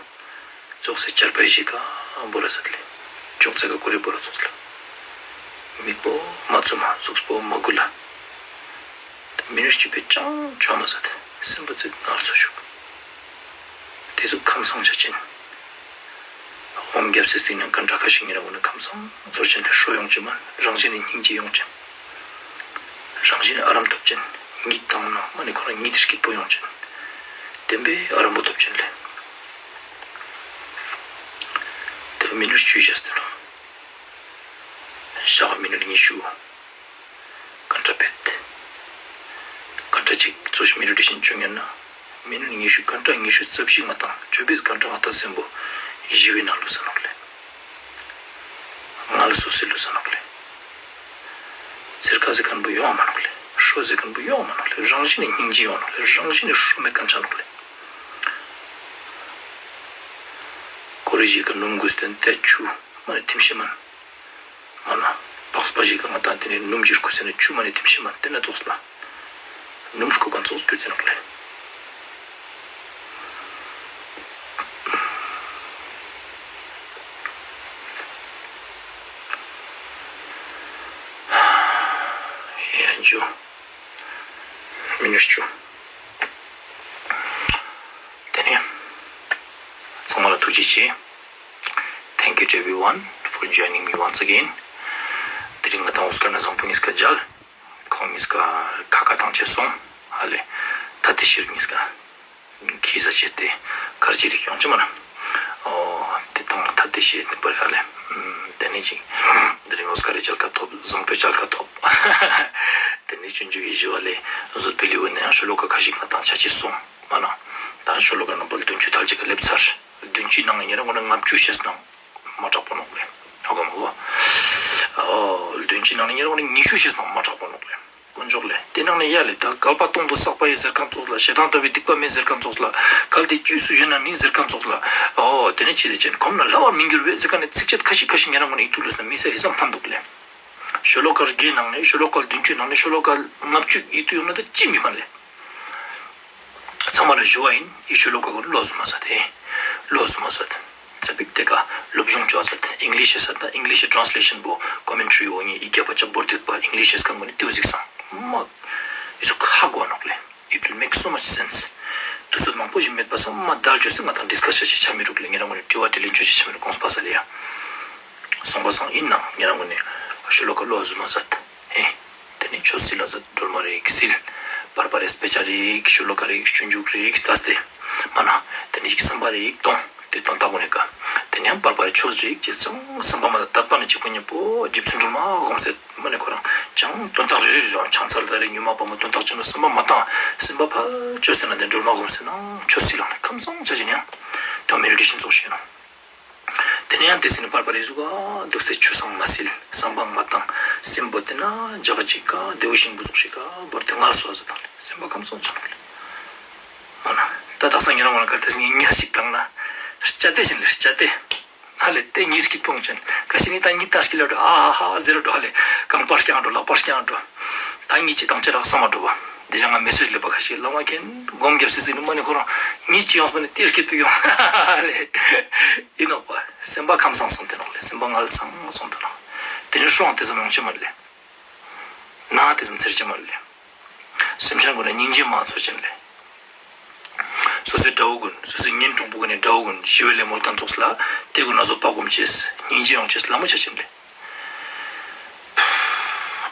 ཙོགས་སེ་ཆར་པའི་ཞིག་ག་བོར་ཟེར་ལེ། ཅོག་ཙེ་ག་ཀུ་རེ་བོར་ཙོགས་ལ། མིག་པོ་མ་བཙུམ་མ་གཟུགས་པོ་མ་འགུལ་ལ། མི་ནུས་ཅུ་པའི་ཅང་ཆོ་མ་ཟེར་སེམས་པོ་ཚིག་ངལ་གསོ་ཞུགས། དེ་ཚོ་ཁམས་སངས་ཆ་ཅན། ཧོམ་རྒྱབ་སེ་སྟེང་ན་གན་དྲག་ཁ་ཞིག་ཉེ་ར་འོ་ན་ཁམས་སངས་ཚོར་ཅན་ལ་ཧྲོ་ཡོང་ཅེ་མ་རང་བཞིན་ནི་སྙིང་རྗེ་ཡོང་ཅན། རང་བཞིན་ནི་ཨ་རམ་ཐོབ་ཅན་ཉིད་དང་ན་མ་ནི་ཁོ་རང་ཉིད་སྐྱིད་པོ་ཡོང་ཅན། བདེན་པའི་ཨ་རམ་པོ་ཐོབ་ཅན་ལེ། དེ་མི་ནུས་ཅུའི་བཞག་སྟེ་ནོ། བཞག་མི་ནུས་ཉི་ཤུ། གན་དྲག་བེད། གན་དྲག་གཅིག་ཚོ་ཞིག་མི་རུ་དྲི་ཤིན་བཅུ་ཉན་ན། མི་ནུས་ཉི་ཤུ་གན་དྲག་ཉི་ཤུ་རྩ་བཞི་མ་བཏང་ཅོ་བིས་གན་དྲག་ང་ད་སེམས་པོ་ཞི་བའི་ནང་ལུས་ས་ནོག་ལེ། ང་ལ་སོ་སོའི་ལུས་ས་ནོག་ལེ། ཚེར་ཁ་ཟེར་མཁན་པོ་ཡོང་མ་ནོག་ལེ། ཧྲོ་ཟེར་མཁན་པོ་ཡོང་མ་ནོག་ལེ། རང་བཞིན་ནི་སྙིང་རྗེ་ཡོང་ནོག་ལེ། རང་བཞིན་ནི་ཧྲོ་མེད་མཁན་ཆ་ནོག་ལེ། ཀོ་རེ་ཞིག་གི་ནུམ་གུས་སྟོན་ཏེ་ཆུ་མ་ནི་ཐིམ་ཤེས་མན། མ་ན། པགས་པ་ཞིག་གི་ང་དང་དེ་ནས་ནུམ་གྱི་རྐུ་ཟེར་ན་ཆུ་མ་ནི་ཐིམ་ཤེས་མན་དེ་ན་ཙོགས་ན། ནུམ་རྐུ་གང་ཙོགས་གྱུར་ཏེ་ནོག་ལེ། ཡ་འཇུ། མི་ནུས་ཆུ། དེ་ནས། ཚང་མ་ལ་ཐུགས་རྗེ་ཆེ། Thank you to everyone for joining me once again. དེ་རིང་ང་དང་ཨོ་སི་ཀར་ན་བཟང་པོ་གཉིས་ཀ་མཇལ། ཁོང་གཉིས་ཀ་ཁ་ཁ་ཐང་ཆད་སོང་། ཧ་ལེ། ད་དེ་ཕྱིར་གཉིས་ཀ། ཁྱི་ས་ཆེ་སྟེ་གར་ཅི་རིག་ཡོང་ཅི་མ་ན། ཨོ་དེ་དང་ཐ་དེ་ཤེས་པར་ཧ་ལེ། དེ་ནས་ཅིག་དེ་རིང་ཨོ་སྐར་རེ་ཅལ་ཁ་ཐོབ། བཟང་པོའི་ཅལ་ཁ་ཐོབ། དེ་ནས་ཆུང་ཆུང་གི་བཞི་བ་ལས་བཟོད་པའི་ལེའུ་ནས་ཡང་ཤོ་ལོ་ཀ་ཁ་ཞིག་ང་དང་ཆ་ཆེ་སོང་མ་ན། ད་ཤོ་ལོ་ཀ་ནང་པར་བདུན་ཅུ་དལ་ཅིག་ག་སླེབས་ཚར། བདུན་ཅུའི་ནང་ནས་ཉེ་རང་ངོ་ན་ལྔ་བཅུ་ཤེས་ནང་མ་དྲག་པོ་ནོག་ལེ། ཧ་གོ་མ་གོ། ཨོ་བདུན་ཅུའི་ནང་ནས་ཉེ་རང་ངོ་ན་ཉི་ཤུ་ཤེས་ནང་མ་དྲག་པོ་ནོག་ལེ། དཀོན་མཆོག་ལས་དེ་ནང་ནས་ཡ་ལས་ད་བསྐལ་པ་སྟོང་དུ་བསགས་པ་ཡི་ཟེར་མཁན་ཙོགས་ལ། ཞེ་སྡང་ལྟ་བུའི་སྡིག་པ་མེད་ཟེར་མཁན་ཙོགས་ལ། གལ་ཏེ་དཀྱུས་སུ་ཡོད་ན་ནི་ཟེར་མཁན་ཙོགས་ལ། ཨོ་དེ་ནས་ཅི་ཟེར་ཅན་གོམས་ན་སླ་བར་མི་འགྱུར་བས་ཟེར་མཁན་ནི་ཚིགས་བཅད་ཁ་ཤས་ཁ་ཤས་ཉེ་རང་ངོ་ནས་ཡིག་ཐོག་ལུས་ན་མི་ཚེ་ཧེ་ཙམ་ཕན་འདུག་ལེ། ཤོ་ལོ་ཀ་བརྒྱད་ནང་ནས་ཤོ་ལོ་ཀ་བདུན་ཅུ་ནང་ནས་ཤོ་ལོ་ཀ་ལྔ་བཅུ་ཡིག་ཐོག་ཡོང་ན་ད་ཅི་མི་ཕན་ལེ། ཚང་མ་ལ་ཞུ་བ་ཡིན། ཡིག་ཤོ་ལོ་ཀ་གོ་བློ་བཟུང་མ་ཟ་དེ། བློ་བཟུང་མ་ཟ་དེ། ཚ་པིག་དེ་ཀ་སློབ་སྦྱོང་བྱོས་ཟེར་ཏེ། ཨིང་ལིཤ་ཟེར་ཏེ་ཨིང་ལིཤ་ཊེ་རན་སི་ལེ་ཤན་པོ་ཀོ་མེན་ཊ་རི་འོ་ཉི་ཡི་གེ་པ་ཆ་འབོར་དུད་པ་ཨིང་ལིཤ་ཁང་གོ་ནི་ཏེའུ་ཟིག་སང་མ། ཨི་ཟུག་ཧ་གོ་ནོག་ལེ། It will make so much sense. དུས་ཚོད་མང་པོ་ཞིག་མེད་པ་སང་མ་དལ་བྱོས་སེ་ང་དང་ཌིས་ཀ་ཤ་ཤ་ཆ་མི་རུག་ལེ། ཉེ་རང་ངོ་ནས་དྲི་བ་དྲིས་ལན་བྱོས་ཤ་ཆ་མི་རུག་གོང་སྤ་ས་ལེ་ཡ། སོང་པ་སང་ཡིན་ནང་ཉེ་རང་ངོ་ནས་ཤོ་ལོ་ཀ་བློ་བཟུང་མ་ཟ་དེ། ཨེ། དེ་ནས་ཆོས་སིལ་ལ་ཟ་སྒྲོལ་མ་རིག་སིལ། པར་པ་རེ་དཔེ་ཆ་རིག་ཤོ་ལོ་ཀ་རིག་ཆུང་ཆུང་རིག་ལྟ་སྟེ། མ་ན། དེ་ནས་ཞིག་བསམ་པ་རིག་གཏོང་། དེ་དོན་དག་གོ་ནས་ཀ། དེ་ནས་ཡང་པར་པ་རེ་ཆོས་རིག་ཅེས་ཙང་བསམ་པ་མ་དང་དད་པ་ནི་གཅིག་པུ་གཉིས་པོ་རྗེ་བཙུན་སྒྲོལ་མ་དགོངས་སེ་མ་ནས་ཁོ་རང་ཅང་དོན་དག་རེ་རེ་རེ་རང་ཆང་ཚལ་ད་རེ་ཉུ་མ་པ་མོ་དོན་དག་ཅན་ལ་བསམ་པ་མ་བཏང་། སེམས་པ་ཕར་བཅོས་ཟེར་ན་དེ་སྒྲོལ་མ་དགོངས་སེ་ན་ཆོས་སིལ་ལ་ནས་ཁམས་བཟང་ཆ་ཅན་ཡང་། དེ་མེ་ཌི་ཊེ་ཤན་ཙོགས་ཤིག་ཡིན་ནོ། དེ་ནས་ཡང་དེ་ཟིན་ནས་པར་པ་རེ་ཟུག་ག་འདུག་སེ་ཆུ་སང་མ་སིལ་བསམ་པ་མ་བཏང་། སེམས་པོ་དེ་ན་འཇག་ཅིག་ག་བདེ་བོ་ཞིང་པོ་ཟུག་ཞིག་ག་བོར་དེ་ངལ་གསོ་བ་ཟེར་དང་ལེ་སེམས་པ་ཁམས་སོང་ཆགས་ལེ། མ་ན། ད་དག་ས་ཉེ་རང་ངོ་ལ་ག་དེ་ཟིན་ཉ་ཞིག་བཏང་ན། སྐྱ་དེ་བཞིན་ལེ་སྐྱ་དེ། ཧ་ལེ་དེ་ཉིད་སྐྱིད་པོང་ཅན་ག་ཤི་ནི་ད་ཉིད་ད་སྐྱིད་ལ་འགྲོ་ཨ་ཧ་ཧ་ཟེར་འགྲོ་ཧ་ལེ། རྐང་པར་རྐྱང་འགྲོ་ལག་པར་རྐྱང་འགྲོ། ད་ཉིད་ཅི་དང་ཅི་རག་བསམ་མ་འགྲོ་བ། དེ་ཅང་ང་མེ་སེ་ཇི་ལེབ་པ་ཁ་ཤས་བླ་མ་མཁན་སྒོམ་རྒྱབ་སི་སི་ནི་མ་ནི་ཁོ་རང་ཉིད་ཅི་ཡོང་སོང་ནི་ཏིར་སྐྱིད་པོ་ཡོང་ཧ་ལེ། ཡིན་ནོག་པ། སེམས་པ་ཁམས་སངས་སོང་དེ་ནོག་ལེ། སེམས་པ་ངལ་སངས་སོང་དེ་ནོག། དེ་ནི་སྲོང་དེ་ཙམ་ཡོང་ཅི་མ་ལེ། ན་དེ་ཙམ་ཚེར་ཅི་མ་ལེ། སེམས་ཅན་ཀུན་ལ་སྙིང་རྗེ་མ་ཚོར་ཅན་ལེ། སོ་སོའི་དགྲ་བོ་ཀུན་སོ་སོའི་གཉེན་དྲུང་པོ་ཀུན་ནི་དགྲ་བོ་ཀུན་ཞི་བའི་ལས་མོལ་ཁན་ཙོགས་ལ་དེ་ཀུན་ན་ཚོ་དཔའ་སྒོམ་ཅེས་སྙིང་རྗེ་ཡོང་ཅེས་ལ་མོ་ཆ་ཅན་ལེ།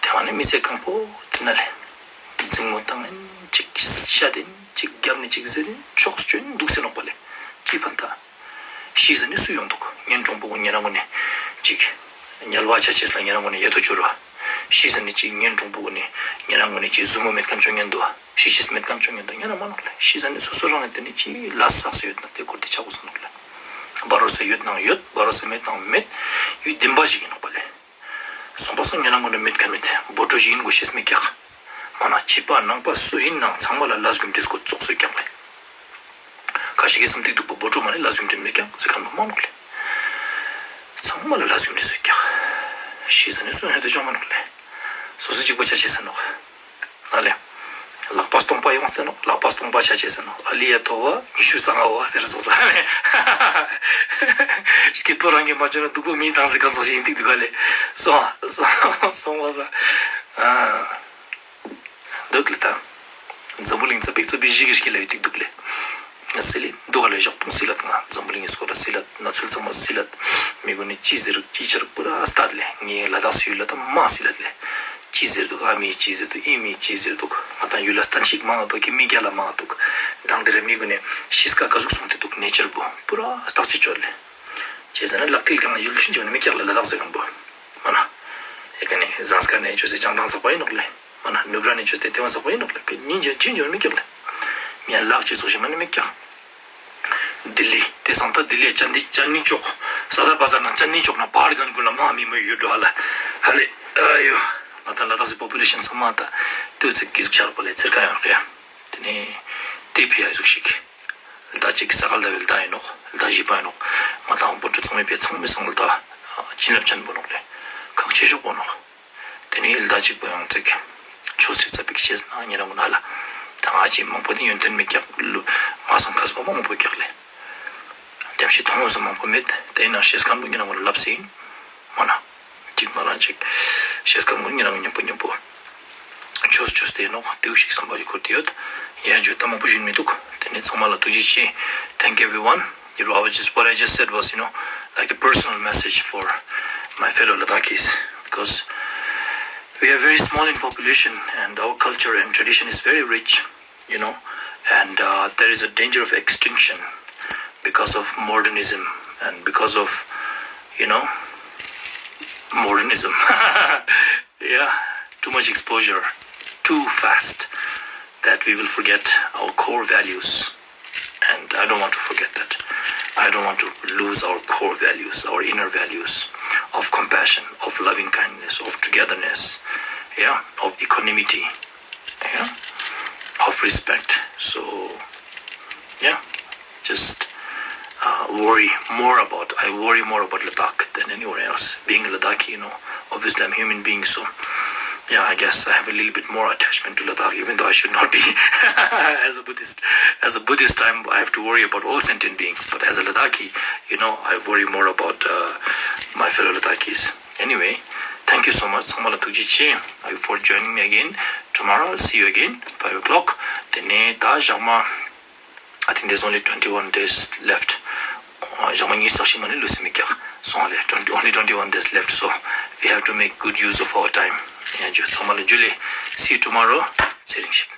དེ་བ་ནི་མི་ཚེ་གང་པོ་དེ་ན་ལེ། འཛིང་མོ་བཏང་ཨིན་ཅིག་ཤ་དེན་ཅིག་རྒྱབ་ནི་ཅིག་ཟེར་ཨིན་ཕྱོགས་སྐྱོན་འདུག་ཟེར་ནོག་པ་ལེ། ཅི་ཕན་ཐ། ཤི་ཟ་ནི་སུ་ཡོང་འདུག་གཉེན་དྲུང་པོ་ཀུན་ཉེ་རང་ཀུན་ནི་ཅིག་ཉལ་བ་ཆ་ཅེས་ལ་ཉེ་རང་ཀུན་ནི་ཡ་དོ་བཅུར་བ། ཤི་ཟ་ནི་ཅིག་གཉེན་དྲུང་པོ་ཀུན་ནི་ཉེ་རང་ཀུན་ནི་ཅིག་ཟུ་མོ་མེད་ཁན་ཅོ་ཉན་འདུག་བ། ཤི་ཤིས་མེད་ཁན་ཅོ་ཉན་འདུག་ཉེ་རང་མ་ནོག་ལེ། ཤི་ཟ་ནི་སོ་སོ་རང་ནི་དེ་ནི་ཅིག་ལ་སགས་སེ་ཡོད་ན་དེ་ཀུར་དེ་ཆ་གོ་སོ་ནོག་ལེ། བ་རོ་སེ་ཡོད་ནང་ཡོད་བ་རོ་སེ་མེད་དང་མེད་ཡུལ་བདེན་པ་ཞིག་ཡིན་ནོག་པ་ལེ། སོང་པ་སང་ཉེ་རང་ཀུན་ནི་མེད་ཁ་མེད་བོ་ཀྲོ་ཞིག་ཡིན་དགོས་ཤེས་མེད་ཀྱག་མ་ན་ཕྱི་པ་ནང་པ་སུ་ཡིན་ནང་ཚང་མ་ལ་ལས་རྒྱུ་འབྲས་སྐོར་ཙོགས་སུ་ཀྱག་ལེ། ཁ་ཤས་ཀྱི་སེམས་ཏིག་ཏུ་པོ་བོ་ཀྲོ་མ་ནི་ལས་རྒྱུ་འབྲས་མེད་ཀྱག་ཟེར་ཁན་པོ་མ་ནོག་ལེ། ཚང་མ་ལ་ལས་རྒྱུ་འབྲས་སུ་ཀྱག་ཤི་ཟ་ནི་སུ་ཡང་དེ་ཅོ་མ་ནོག་ལེ། སོ་སོ་གཅིག་པ་ཆ་ཅེས་ཟེར་ནོག་ཨ་ལེ། ལག་པ་སྟོང་པ་ཡོང་ཟེར་ནོག་ལག་པ་སྟོང་པ་ཆ་ཅེས་ཟེར་ནོག་ཨ་ལི་ཡ་ཐོ་བ་ཉི་ཤུ་རྩ་ལྔ་བ་ཟེར་སོང་ཟེར་ལེ། སྐྱིད་པོ་རང་གི་མ་བཅོས་ན་སྡུག་པོ་མི་དང་ཟེར་ཁན་ཙོགས་ཤིག་ཡིན་ཏིག་འདུག་ག་ལེ། སོང་སོང་སོང་བ་ས། ཨ། འདུག་ལེ་ད། འཛམ་བུ་གླིང་ཙ་པིག་ཙ་པིག་ཞིག་གི་ཞིག་ལ་ཡོད་ཏིག་འདུག་ལེ། སི་ལེ་འདུག་ག་ལེ་ཞོག་ཏུང་སི་ལད་ང་འཛམ་བུ་གླིང་གི་སྐོར་ལ་སི་ལད་ན་ཚུལ་ཚང་མ་སི་ལད། མི་གུན་ནི་ཅི་ཟེར་ཅི་ཆར་པུ་ར་སྟ་ལེ་ངའི་ལ་དྭགས་སུ་ཡོད་ལ་ད་མ་སི་ལད་ལེ། ཅི་ཟེར་འདུག་ཨ་མི་ཅི་ཟེར་འདུག་ཨི་མི་ཅི་ཟེར་འདུག་ང་དང་ཡུལ་ལ་སྟན་ཞིག་མང་འདུག་གི་མི་རྒྱ་ལ་མང་འདུག་དང་དེ་རེ་མི་གུན་ནི་ཤིས་ཀ་ག་ཟུག་སོང་སྟེ་འདུག་ནེ་ཅར་བུ་པུ་ར་སྟག་ཅི་ཅོ་ལེ། བྱས་ཙང་ན་ལག་མཐིལ་གང་ཡུལ་ཤིན་ཅོ་ནི་མི་རྒྱ་ལ་ལ་དྭགས་ཟེར་གམ་བུ། མ་ན། ཨེ་ཀ་ནི་ཟངས་དཀར་ནས་ཅོ་སེ་ཅང་དང་ཚགས་པ་ཡིན་ནོག་ལེ། མ་ན་ནུབ་ར་ནས་ཅོ་སྟེ་དེ་བ་ཚགས་པ་ཡིན་ནོག་ལེ། ཉིན་རྒྱ་ཅིན་ཅོ་ནི་མི་རྒྱ་ལེ། མི་ཡ་ལག་ཅི་ཚོགས་ཤིག་མ་ནི་མི་རྒྱ། ལྡི་ལི་དེ་སང་ད་ལྡི་ལི་ཅན་དི་ཅན་ནི་ཅོག་ས་ད་པ་ས་ན་ཅན་ནི་ཅོག་ན་བར་གན་གུ་ལ་མ་མི་མ་ཡོད་འགྲོ་ཧ་ལ་ཧ་ལེ། ཨ་ཡོ། ང་ད་ལ་དྭགས་སི་པོ་པུ་ལེ་ཤན་ཚང་མ་ད་ལྟོས་ཚིག་གི་ཟུག་ཆར་པོ་ལེ་ཚེར་ཀ་ཡོང་རེ་ཡ། དེ་ནས་དེ་ཕི་ཡ་ཟུག་ཤིག་ལ་དྭགས་གཅིག་ས་ག་ལ་བའི་ལ་དྭགས་ཡིན་ནོག་ལ་དྭགས་བཞི་པ་ཡིན་ནོག་ང་དང་བོད་ཕྲུག་ཚང་མའི་ཕི་ཚང་མའི་སང་ལ་དྭགས་བྱིན་རླབས་ཅན་པོ་ནོག་ལེ། ཁག་ཆེ་ཤོས་པོ་ནོག་དེ་ནས་ལ་དྭགས་གཅིག་པོ་ཡང་ཚིག་ཆོས་ཚིག་ཙ་པིག་བཤད་ན་ཉེ་རང་ངོ་ན་ལ། ད་ང་ཅི་མང་པོ་དེ་ཡོན་ཏན་མེད་ཀྱག་ལུ་ང་སང་ཁ་སྤ་མང་པོ་ཀྱག་ལེ། དེམ་ཤི་མཐོང་ངོ་སུ་མང་པོ་མེད་དེ་ཡིན་ན་ཤེས་ཁན་པོ་ཉེ་རང་ངོ་ལ་ལབ་སེ་ཡིན། མ་ན། གཅིག་ང་རང་གཅིག་ཤེས་ཁན་པོ་ཉེ་རང་ཉམ་པོ་ཉམ་པོ། ཆོས་ཆོས་དེ་ནོག་དེའུ་ཞིག་བསམ་པ་ཡི་འཁོར་དེ་ཡོད། ཡང་བརྗོད་ད་མང་པོ་ཞུ་མི་འདུག་དེ་ནས་ཚང་མ་ལ་ཐུགས་རྗེ་ཆེ། Thank everyone. It was just what I just said was, you know, like a personal message for my fellow Ladakis because we are very small in population and our culture and tradition is very rich, you know, And uh, there is a danger of extinction because of modernism and because of, you know, modernism. Yeah, too much exposure, too fast, that we will forget our core values. And I don't want to forget that. I don't want to lose our core values, our inner values of compassion, of loving kindness, of togetherness, yeah, of equanimity, yeah, of respect. So, yeah, just uh, worry more about, I worry more about Ladakh than anywhere else. Being a Ladakhi, you know, obviously I'm a human being, so yeah, I guess I have a little bit more attachment to Ladakh, even though I should not be. As a Buddhist, as a Buddhist, I'm, I have to worry about all sentient beings. But as a Ladakhi, you know, I worry more about uh, my fellow Ladakhis. Anyway, thank you so much. ཚང་མ་ལ་ཐུགས་རྗེ་ཆེ. Uh, for joining me again. Tomorrow, I'll see you again, five o'clock. དེ་ནས་ད་ཞག་མ། I think there's only twenty-one days left. ཞག་མ་ཉི་ཤུ་རྩ་གཅིག་མ་ནི་ལུས་སེ་མི་རྒྱག་སོང་ལེ། twenty, only twenty-one days left, so we have to make good use of our time. ཡང་ཇུ་ཚང་མ་ལ་ཇུ་ལེ། See you tomorrow. ཚེ་རིང་ཞིག